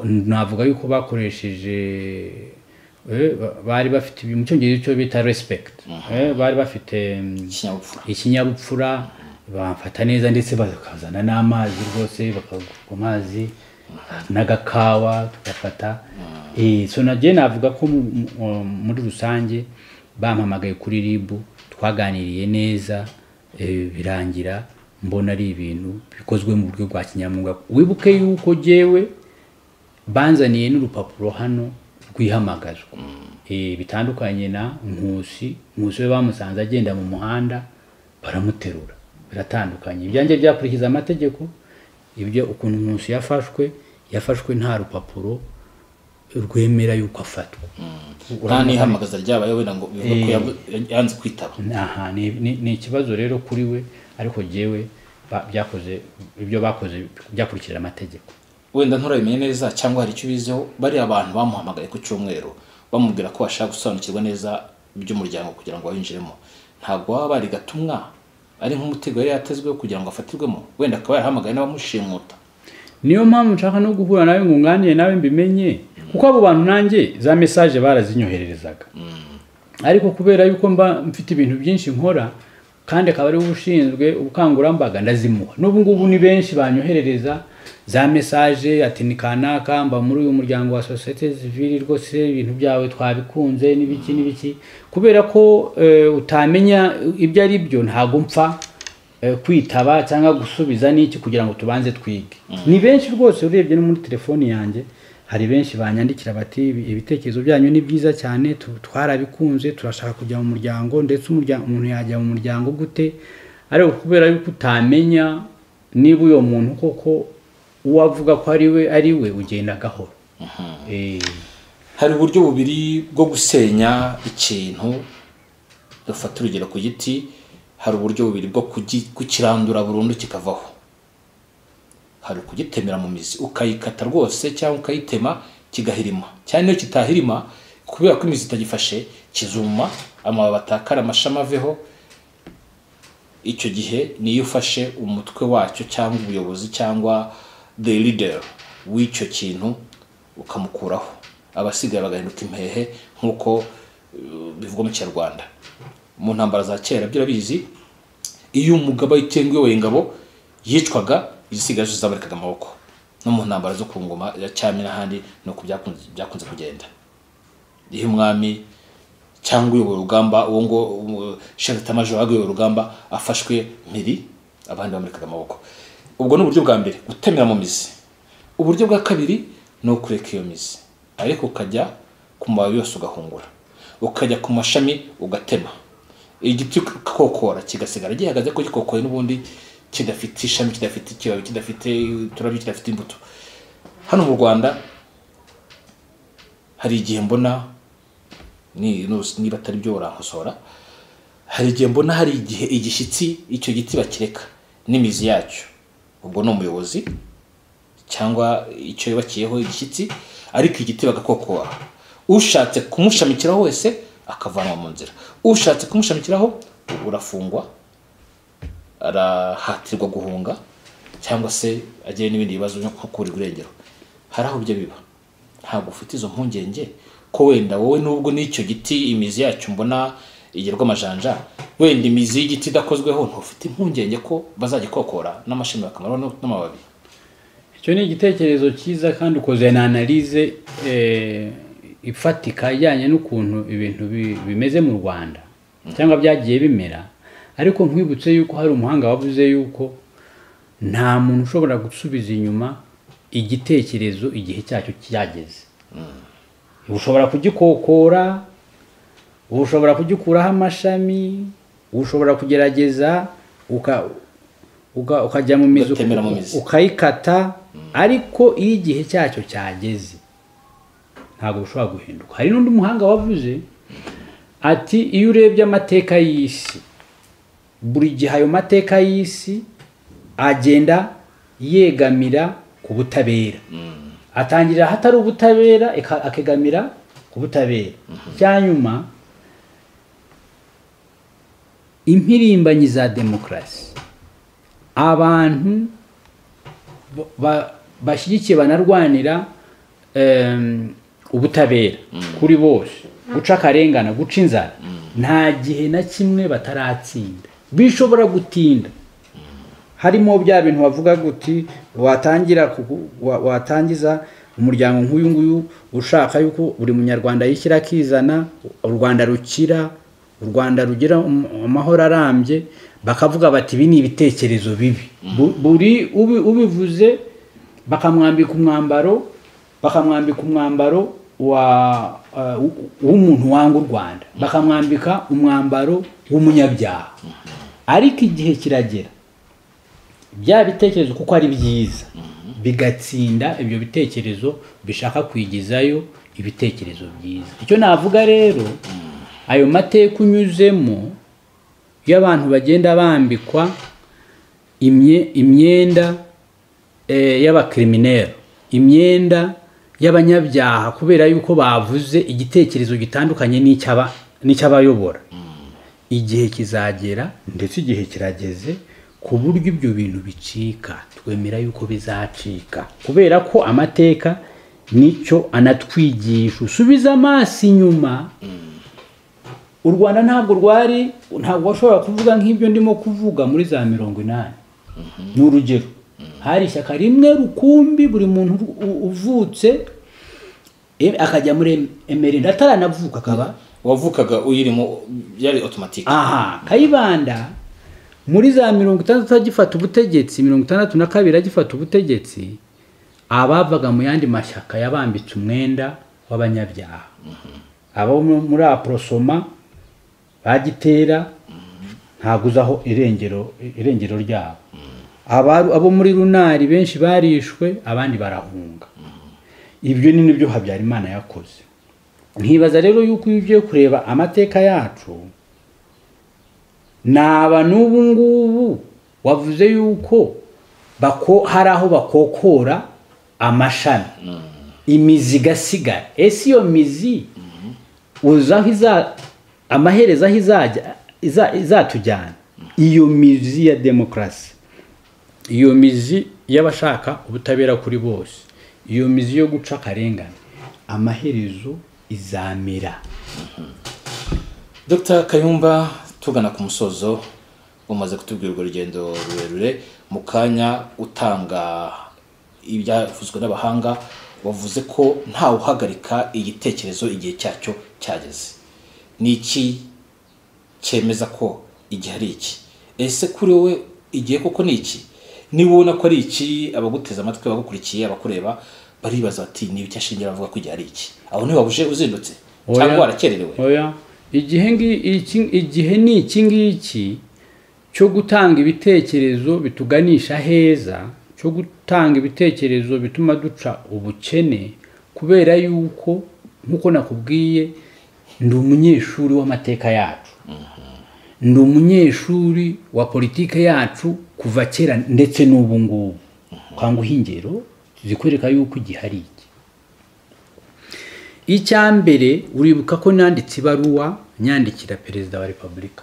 Navuga yuko bakoresheje bari bafite mu cyongereza icyo bita respect, bari bafite ikinyabupfura, ikinyabupfura, bamfata neza, ndetse bakazana n'amazi rwose, bakaguha amazi n'agakawa tugafata. So nagiye navuga ko muri rusange bampamagaye kuri RIB, twaganiriye neza, birangira mbona ari ibintu bikozwe mu buryo bwa kinyamwuga. Wibuke yuko jyewe banzaniye n'urupapuro hano rwihamagazwa, bitandukanye na Nkusi. Nkusi we bamusanze agenda mu muhanda baramuterura, biratandukanye. Ibyanjye byakurikiza amategeko. Ibyo ukuntu Nkusi yafashwe, yafashwe nta rupapuro rwemera yuko afatwa. Nta n'ihamagaza ryabaye wenda ngo bivuga ko yanze kwitaba. Aha ni ikibazo rero kuri we, ariko jyewe byakoze ibyo bakoze byakurikije amategeko. Wenda nturabimenye neza cyangwa hari icyo ubiziho, bariya abantu bamuhamagaye ku cyumweru bamubwira ko bashaka gusobanukirwa neza iby'umuryango kugira ngo bawinjiremo, ntabwo baba bari gatumwa, ari nk'umutego yari yatezweho kugira ngo afatirwemo, wenda akaba yarahamagaye n'abamushimuta? Niyo mpamvu nshaka no guhura nawe ngo nganire nawe mbimenye, kuko abo bantu nanjye za message barazinyohererezaga, ariko kubera yuko mba mfite ibintu byinshi nkora, kandi akaba ari ushinzwe ubukangurambaga, ndazimuha. N'ubu ngubu ni benshi banyoherereza za message ati ni kanaka mba muri uyu muryango wa société civile, rwose ibintu byawe twabikunze n'ibiki n'ibiki. Kubera ko utamenya ibyo ari byo, ntago mpfa kwitaba cyangwa gusubiza n'iki kugira ngo tubanze twige. Ni benshi rwose, urebye no muri telefoni yanjye hari benshi banyandikira bati ibitekerezo byanyu ni byiza cyane, twarabikunze, turashaka kujya mu muryango, ndetse umuntu yajya mu muryango gute? Ariko kubera yuko utamenya niba uyo muntu koko uwavuga ko ari we, ugenda gahoro. Hari uburyo bubiri bwo gusenya ikintu. Dufata urugero ku giti, hari uburyo bubiri bwo kukirandura burundu kikavaho. Hari ukugitemera mu mizi, ukayikata rwose cyangwa ukayitema kigahirima, cyane iyo kitahirima kubera ko imizi itagifashe kizuma, amababi atakara, amashami aveho. Icyo gihe niyo ufashe umutwe wacyo cyangwa ubuyobozi cyangwa the leader w'icyo kintu ukamukuraho, abasigaye bagahinduka impehe nk'uko bivugwa mu Kinyarwanda. Mu ntambara za kera byo urabizi, iyo umugaba cyangwa uyoboye ingabo yicwaga, izisigaye zose zabarikaga amaboko. No mu ntambara zo ku ngoma ya cyami n'ahandi ni uko byakunze kugenda. Iyo umwami cyangwa uyobora urugamba, uwo ngo chef d'état-major wabaga uyobora urugamba afashwe mpiri, abandi bamurikaga amaboko. Ubwo ni uburyo bwa mbere, gutemera mu mizi. Uburyo bwa kabiri ni ukureka iyo mizi, ariko ukajya ku mababi yose ugahungura, ukajya ku mashami ugatema igiti, ukakokora kigasigara gihagaze ko gikokoye n'ubundi, kidafite ishami, kidafite ikibabi, kidafite uturabyo, kidafite imbuto. Hano mu Rwanda hari igihe mbona, niba atari byo urankosora, hari igihe mbona hari igihe igishyitsi icyo giti bakireka n'imizi yacyo, ubwo ni umuyobozi cyangwa icyo yubakiyeho igishyitsi, ariko igiti bagakokora. Ushatse kumushamikiraho wese akavanwa mu nzira. Ushatse kumushamikiraho urafungwa, arahatirwa guhunga cyangwa se agira n'ibindi bibazo nko kuburirwa irengero. Hari aho bijya biba. Ntabwo ufite izo mpungenge ko wenda wowe, nubwo n'icyo giti imizi yacyo mbona igerwa amajanja, wenda imizi y'igiti idakozweho, ntufite impungenge ko bazagikokora n'amashami bakamaraho n'amababi? Icyo ni igitekerezo cyiza kandi ukoze na analyse ifatika ijyanye n'ukuntu ibintu bimeze mu Rwanda cyangwa byagiye bimera. Ariko nkwibutse yuko hari umuhanga wavuze yuko nta muntu ushobora gusubiza inyuma igitekerezo igihe cyacyo cyageze. Ushobora kugikokora, ushobora kugikuraho amashami, ushobora kugerageza ukajya mu mizi, Ugatemera mu mizi. ukayikata, ariko iyo igihe cyacyo cyageze ntabwo bishobora guhinduka. Hari n'undi muhanga wavuze ati iyo urebye amateka y'isi, buri gihe ayo mateka y'isi agenda yegamira ku butabera, atangirira ahatari ubutabera akegamira ku butabera. Cyanyuma, impirimbanyi za demokarasi, abantu bashyigikiye banarwanira ubutabera kuri bose, guca akarengane, guca inzara, nta gihe na kimwe bataratsinda. Bishobora gutinda, harimo bya bintu bavuga guti watangira watangiza umuryango nk'uyu nguyu ushaka yuko buri munyarwanda yishyira akizana, u Rwanda rukira, u Rwanda rugira amahoro arambye, bakavuga bati ibi ni ibitekerezo bibi. Buri ubivuze bakamwambika umwambaro wa w'umuntu wanga u Rwanda, bakamwambika umwambaro w'umunyabyaha. Ariko igihe kiragera bya bitekerezo, kuko ari byiza, bigatsinda ibyo bitekerezo bishaka kwigizayo ibitekerezo byiza. Icyo navuga rero, ayo mateka unyuzemo iyo abantu bagenda bambikwa imyenda y'abakrimineri, imyenda y'abanyabyaha, kubera yuko bavuze igitekerezo gitandukanye n'icy'abayobora, igihe kizagera, ndetse igihe kirageze, ku buryo ibyo bintu bicika. Twemera yuko bizacika kubera ko amateka nicyo anatwigisha. Usubiza amaso inyuma. U Rwanda ntabwo rwari, ntabwo washobora kuvuga nk'ibyo ndimo kuvuga muri za 80. Ni urugero, hari ishyaka rimwe rukumbi, buri muntu uvutse akajya muri MRND ataranavuka akaba wavukaga uyirimo, byari automatique. Aha Kayibanda muri za 60 agifata ubutegetsi, 62 agifata ubutegetsi, abavaga mu yandi mashyaka yabambitse umwenda w'abanyabyaha. Abo muri Aprosoma bagitera ntabwo uzaho irengero ryabo. Abo muri Runari benshi barishwe, abandi barahunga. Ibyo ni nibyo Habyarimana yakoze. Nkibaza rero yuko iyo ugiye kureba amateka yacu, naba n'ubu ngubu wavuze yuko hari aho bakokora amashami, imizi igasigara. Ese iyo mizi uzaho amaherezo aho izatujyana? Iyo mizi ya demokarasi, iyo mizi y'abashaka ubutabera kuri bose, iyo mizi yo guca akarengane, amaherezo izamera. Dr Kayumba, tugana ku musozo, umaze kutubwira urwo rugendo rurerure. Mu kanya utanga ibyavuzwe n'abahanga, wavuze ko ntawe uhagarika igitekerezo igihe cyacyo cyageze. Ni iki cyemeza ko igihe ari iki? Ese kuri wowe igihe koko ni iki? Niba ubona ko ari iki, abaguteze amatwi, abagukurikiye, abakureba baribaza bati ni ibiki ashingira avuga ko igihe ari iki? Aho ntiwabuje uzindutse cyangwa warakererewe? Oya, igihe ni iki ngiki cyo gutanga ibitekerezo bituganisha heza, cyo gutanga ibitekerezo bituma duca ubukene, kubera yuko nkuko nakubwiye ndi umunyeshuri w'amateka yacu, ndi umunyeshuri wa politike yacu kuva kera ndetse n'ubu ngubu. Kanguha ingero zikwereka yuko igihe ari iki. Icya mbere, uribuka ko nanditse ibaruwa nyandikira Perezida wa Repubulika,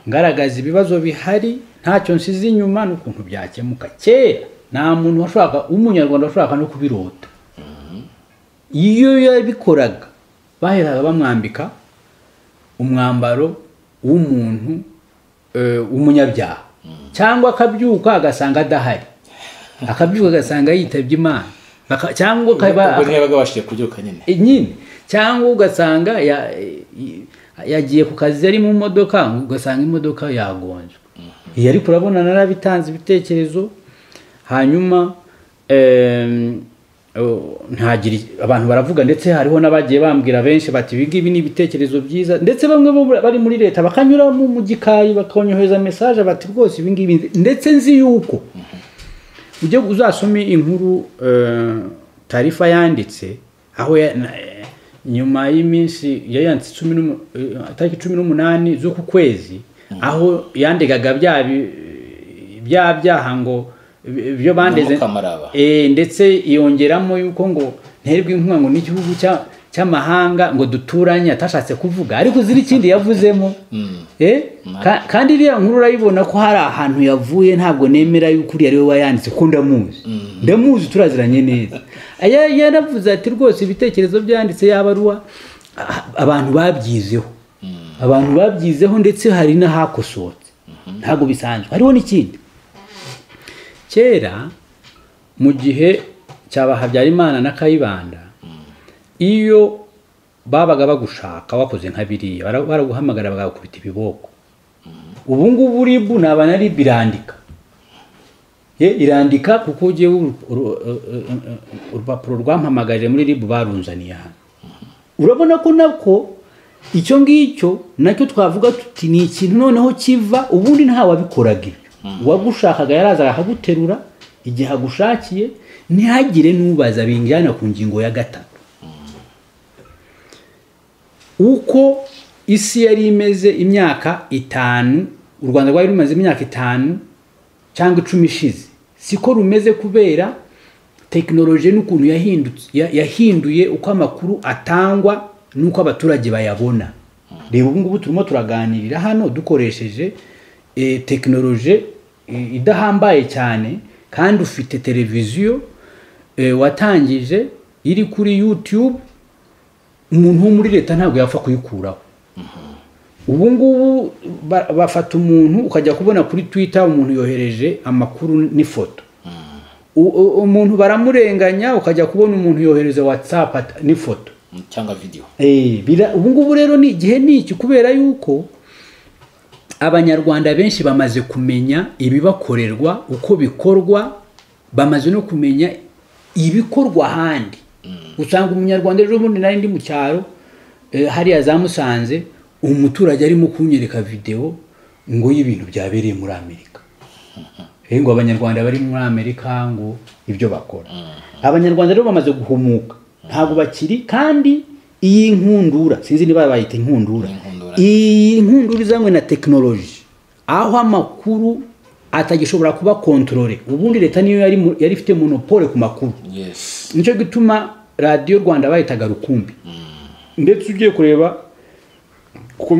ngaragaza ibibazo bihari, ntacyo nsize inyuma n'ukuntu byakemuka. Kera nta muntu washaka, umunyarwanda washaka no kubirota. Iyo yabikoraga baheraga bamwambika umwambaro w'umuntu w'umunyabyaha, cyangwa akabyuka agasanga adahari, akabyuka agasanga yitabye Imana, cyangwa nyine, cyangwa ugasanga yagiye ku kazi ari mu modoka, ugasanga imodoka yagonzwe. Iyo ariko urabona narabitanze ibitekerezo, hanyuma ntagira abantu baravuga, ndetse hariho n'abagiye bambwira benshi bati ibi ngibi ni ibitekerezo byiza, ndetse bamwe bari muri leta bakanyura mu gikayi bakonyohereza message bati rwose ibi ngibi, ndetse nzi yuko ujye uzasome inkuru Tarifa yanditse, aho nyuma y'iminsi yayanditse tariki 18 z'uku kwezi, aho yandegaga bya byaha ngo byo bandeze, ndetse yongeramo yuko ngo nterwa inkunga ngo n'igihugu cy'amahanga ngo duturanye, atashatse kuvuga, ariko ziri ikindi yavuzemo. Kandi iriya nkuru urayibona ko hari ahantu yavuye, ntabwo nemera yuko uriya ari we wayanditse, ko ndamuzi, ndamuzi turaziranye neza. Yaravuze ati rwose ibitekerezo byanditse yabaruwa abantu babyizeho, abantu babyizeho, ndetse hari n'ahakosotse, ntabwo bisanzwe. Hariho n'ikindi, kera mu gihe cyaba Habyarimana na Kayibanda, iyo babaga bagushaka wakoze nka biriya, baraguhamagara bagakubita ibiboko. Ubu ngubu ribu naba nari birandika, irandika kuko ugiye urupapuro rwampamagaje muri ribu barunzaniye hano. Urabona ko nako icyo ngicyo nacyo twavuga tuti ni ikintu noneho kiva, ubundi nta wabikoraga ibyo. Uwagushakaga yarazaga akaguterura igihe agushakiye, ntihagire n'ubaza. Binjyana ku ngingo ya gatatu, uko isi yari imeze imyaka 5, u Rwanda rwari rumaze imyaka 5 cyangwa 10 ishize, siko rumeze kubera tekinoloji n'ukuntu yahinduye uko amakuru atangwa n'uko abaturage bayabona. Reba ubu ngubu turimo turaganirira hano dukoresheje tekinoloji idahambaye cyane, kandi ufite televiziyo watangije iri kuri YouTube, umuntu wo muri leta ntabwo yapfa kuyikuraho. Ubu ngubu bafata umuntu ukajya kubona kuri Twitter umuntu yohereje amakuru n'ifoto. Umuntu baramurenganya ukajya kubona umuntu yohereza WhatsApp n'ifoto cyangwa video. Ubu ngubu rero ni igihe niki, kubera yuko Abanyarwanda benshi bamaze kumenya ibibakorerwa uko bikorwa, bamaze no kumenya ibikorwa ahandi. Usanga Umunyarwanda, ejo bundi nari ndi mu cyaro hariya za Musanze, umuturage arimo kunyereka video ngo y'ibintu byabereye muri Amerika. Ngo Abanyarwanda bari muri Amerika ngo ibyo bakora. Abanyarwanda rero bamaze guhumuka, ntabwo bakiri. Kandi iyi nkundura, sinzi niba bayita inkundura, iyi nkundura izanywe na tekinoloji, aho amakuru atagishobora kuba contrôlé. Ubundi leta niyo yari ifite monopole ku makuru. Nicyo gituma Radiyo Rwanda bayitaga rukumbi. Ndetse ugiye kureba kuko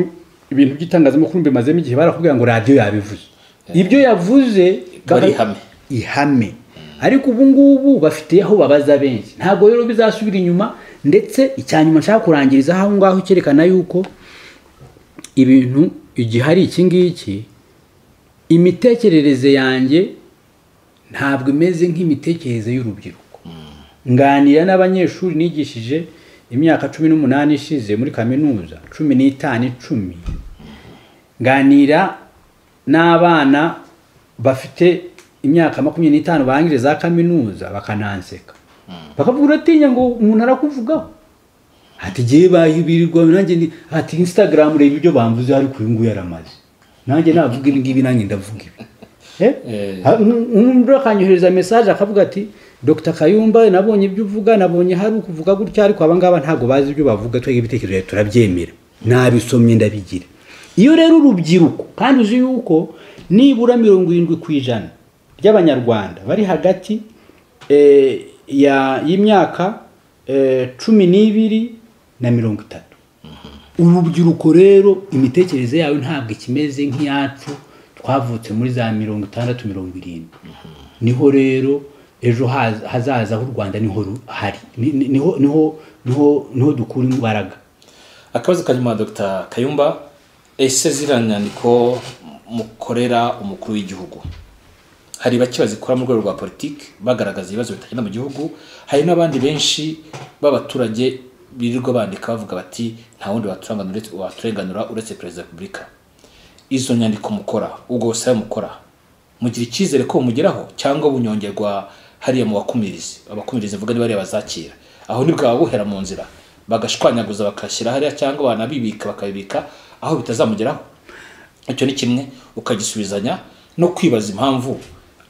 ibintu by'itangazamakuru bimazemo igihe, barakubwira ngo radiyo yabivuze, ibyo yavuze bari ihame ihame. Ariko ubu ngubu bafite aho babaza benshi, ntabwo rero bizasubira inyuma. Ndetse icyanyuma nshaka kurangiriza aho ngaho cyerekana yuko ibintu igihari iki ngiki, imitekerereze yanjye ntabwo imeze nk'imitekerereze y'urubyiruko. Nganira n'abanyeshuri nigishije imyaka 18 ishize muri kaminuza, 15, 10. Nganira n'abana bafite imyaka 25 barangije za kaminuza, bakananseka, bakavuga uratinya ngo umuntu arakuvugaho, ati giye bayibirirwa nanjye, ati Instagram reba ibyo bamvuze, ariko uyu nguyu yaramaze, nanjye navuga ibi ngibi, nanjye ndavuga ibi. Umuntu akanyohereza message akavuga ati Dr Kayumba nabonye ibyo uvuga, nabonye hari ukuvuga gutya, ariko aba ngaba ntabwo bazi ibyo bavuga, twege ibitekerezo turabyemera, nabisomye ndabigira. Iyo rero urubyiruko, kandi uzi yuko nibura 70% by'Abanyarwanda bari hagati y'imyaka 12 na 30. Urubyiruko rero imitekerereze yawe ntabwo ikimeze nk'iyacu twavutse muri za 60, 70. Niho rero ejo hazaza h'u Rwanda niho hari, niho niho niho niho dukura imbaraga. Akabazo kanyuma Dr Kayumba, ese ziriya nyandiko mukorera umukuru w'igihugu, hari bake bazikora mu rwego rwa politiki bagaragaza ibibazo bitagenda mu gihugu, hari n'abandi benshi b'abaturage birirwa bandika bavuga bati nta wundi waturenganura uretse Perezida wa Repubulika. Izo nyandiko mukora, ubwo busabe mukora, mugira icyizere ko mugeraho cyangwa bunyongerwa hariya mu bakumirizi? Abakumirizi mvuga ni bariya bazakira, aho nibwaba buhera mu nzira bagashwanyaguza bakashyira hariya, cyangwa banabibika bakabibika aho bitazamugeraho. Icyo ni kimwe, ukagisubizanya no kwibaza impamvu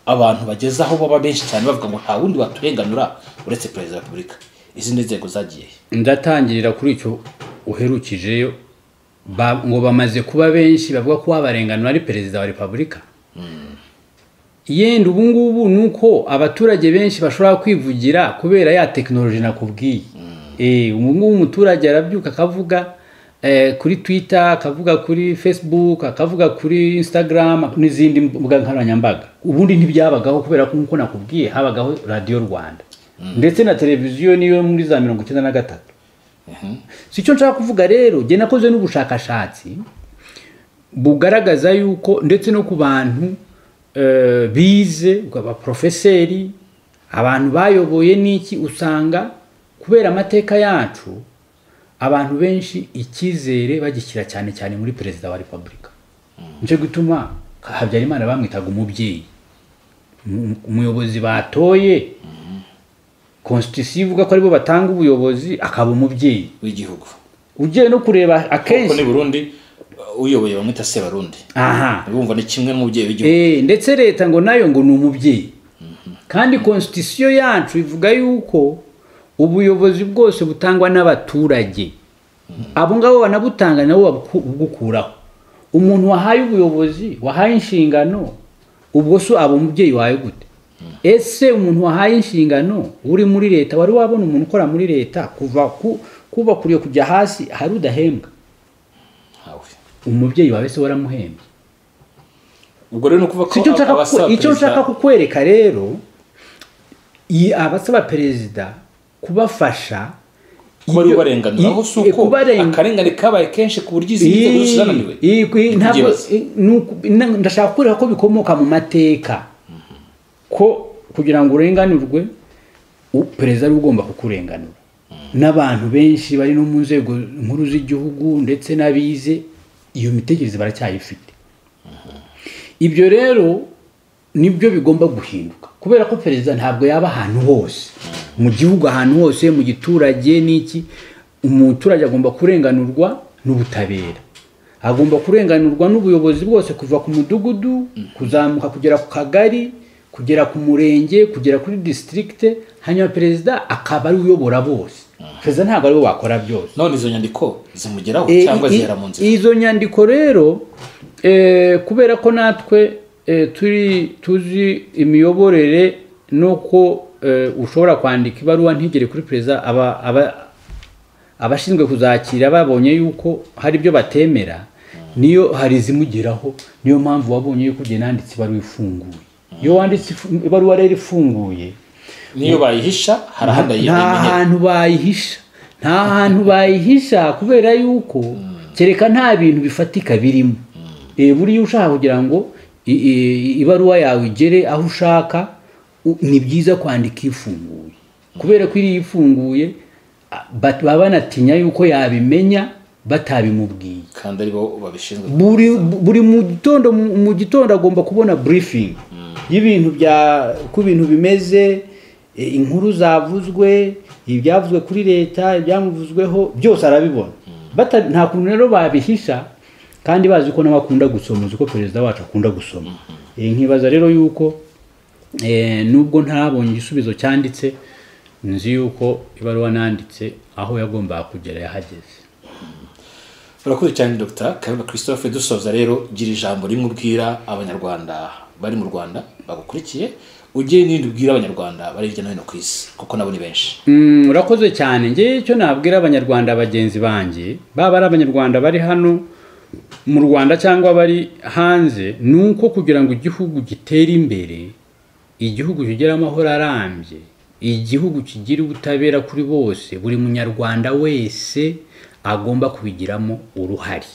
abantu bageze aho baba benshi cyane bavuga ngo nta wundi waturenganura uretse Perezida wa Repubulika. Izindi nzego zagiye. Ndatangirira kuri icyo uherukijeyo, ngo bamaze kuba benshi bavuga ko wabarenganura ari Perezida wa Repubulika. Yenda ubu ngubu nuko abaturage benshi bashobora kwivugira kubera ya tekinoloji nakubwiye. Ubu ngubu umuturage arabyuka akavuga kuri Twitter, akavuga kuri Facebook, akavuga kuri Instagram n'izindi mbuga nkoranyambaga. Ubundi ntibyabagaho kubera ko nkuko nakubwiye habagaho Radio Rwanda ndetse na televiziyo niyo muri za 93. Si cyo nshaka kuvuga rero, jye nakoze n'ubushakashatsi bugaragaza yuko ndetse no ku bantu bize, abaprofeseri, abantu bayoboye n'iki, usanga kubera amateka yacu abantu benshi icyizere bagishyira cyane cyane muri Perezida wa Repubulika. Nicyo gituma Habyarimana bamwitaga umubyeyi, umuyobozi batoye. Constitution ivuga ko aribo batanga ubuyobozi, akaba umubyeyi w'igihugu. Ugiye no kureba akenshi kuko ni Burundi uyoboye bamwita Sebarundi. Urumva ni kimwe n'umubyeyi w'igihugu. Ndetse leta ngo nayo ngo ni umubyeyi. Kandi constitution yacu ivuga yuko ubuyobozi bwose butangwa n'abaturage. Abo ngabo banabutanga nabo babugukuraho. Umuntu wahaye ubuyobozi, wahaye inshingano, ubwo so abo umubyeyi wawe gute? Ese umuntu wahaye inshingano uri muri leta, wari wabona umuntu ukora muri leta kuva kuba kuriyo kujya hasi hari udahembwa? Umubyeyi wawe se waramuhembye? Ubwo rero nukuva ko icyo nshaka kukwereka rero, abasaba perezida kubafasha Kuba ari ubarenganura aho si uko akarengane kabaye kenshi ku buryo izi nzego zose zananiwe. Ndashaka kwereka ko bikomoka mu mateka, ko kugira ngo urenganurwe perezida ari ugomba kukurenganura, n'abantu benshi bari no mu nzego nkuru z'igihugu ndetse n'abize iyo mitekerereze baracyayifite. Ibyo rero nibyo bigomba guhinduka, kubera ko perezida ntabwo yaba ahantu hose mu gihugu, ahantu hose mu giturage n'iki. Umuturage agomba kurenganurwa n'ubutabera, agomba kurenganurwa n'ubuyobozi bwose, kuva ku mudugudu kuzamuka kugera ku kagari, kugera ku murenge, kugera kuri district, hanyuma perezida akaba ari uyobora bose. Perezida ntabwo ari we wakora byose. None izo nyandiko zimugeraho cyangwa zihera mu nzira? Izo nyandiko rero kubera ko natwe turi tuzi imiyoborere nuko ushobora kwandika ibaruwa ntigere kuri perezida, abashinzwe kuzakira babonye yuko hari ibyo batemera, niyo hari zimugeraho. Niyo mpamvu wabonye yuko ugenda nanditse ibaruwa ifunguye. Iyo wanditse ibaruwa rero ifunguye, niyo bayihisha harahanda, nta hantu bayihisha, nta hantu bayihisha, kubera yuko kereka nta bintu bifatika birimo. Buriya ushaka kugira ngo ibaruwa yawe igere aho ushaka, ni byiza kwandika ifunguye, kubera ko iri ifunguye baba banatinya yuko yabimenya batabimubwiye, kandi aribo babishinzwe. Buri mu gitondo agomba kubona briefing y'ibintu bya ku bintu bimeze, inkuru zavuzwe, ibyavuzwe kuri leta, ibyamuvuzweho byose arabibona. Nta kuntu rero babihisha, kandi bazi ko nawe akunda gusoma, uzi ko perezida wacu akunda gusoma. Nkibaza rero yuko nubwo ntabonye igisubizo cyanditse, nzi yuko ibaruwa nanditse aho yagombaga kugera yahageze. Urakoze cyane Dr. Kayumba Christophe. Dusoza rero, gira ijambo rimwe ubwira abanyarwanda bari mu Rwanda bagukurikiye, ugire n'ibindi ubwira abanyarwanda bari hirya no hino ku isi, kuko nabo ni benshi. Urakoze cyane. Ngewe icyo nabwira abanyarwanda bagenzi banjye, baba ari abanyarwanda bari hano mu Rwanda cyangwa bari hanze, ni uko kugira ngo igihugu gitere imbere, igihugu kigire amahoro arambye, igihugu kigira ubutabera kuri bose, buri munyarwanda wese agomba kubigiramo uruhare.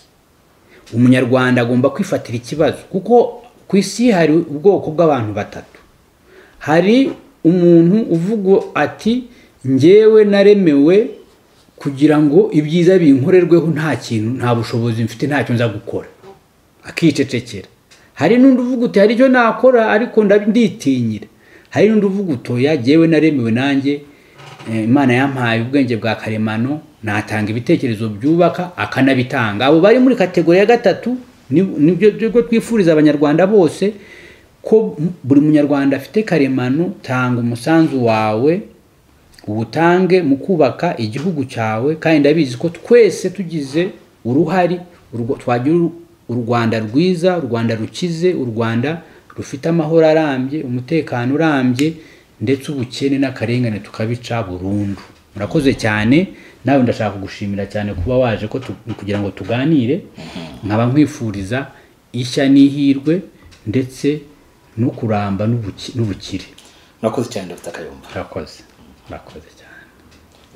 Umunyarwanda agomba kwifatira ikibazo, kuko ku isi hari ubwoko bw'abantu batatu. Hari umuntu uvuga ati njyewe naremewe kugira ngo ibyiza binkorerweho, nta kintu, nta bushobozi mfite, ntacyo nza gukora, akicecekera. Hari n'undi uvuga uti hari icyo nakora ariko nditinyira. Hari n'undi uvuga utoya jyewe naremewe nanjye Imana yampaye ubwenge bwa karemano, natanga ibitekerezo byubaka, akanabitanga. Abo bari muri kategori ya gatatu nibyo twifuriza abanyarwanda bose, ko buri munyarwanda afite karemano, tanga umusanzu wawe ubutange mu kubaka igihugu cyawe. Kandi ndabizi ko twese tugize uruhari twagira u Rwanda rwiza, u Rwanda rukize, u Rwanda rufite amahoro arambye, umutekano urambye, ndetse ubukene n'akarengane tukabica burundu. Murakoze cyane. Nawe ndashaka kugushimira cyane kuba waje ko kugira ngo tuganire. Nkaba nkwifuriza ishya n'ihirwe ndetse no kuramba n'ubukire. Murakoze cyane Dr. Kayumba. Murakoze. Murakoze cyane.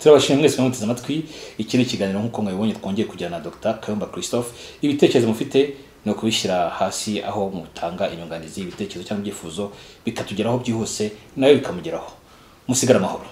Turabashimira mwese mwamuteze amatwi. Iki ni ikiganiro nk'uko mwabibonye twongeye kujyana na Dr. Kayumba Christophe. Ibitekerezo mufite no kubishyira hasi aho mutanga inyunganizi, ibitekerezo cyangwa ibyifuzo, bikatugeraho byihuse, nawe bikamugeraho. Musigara amahoro.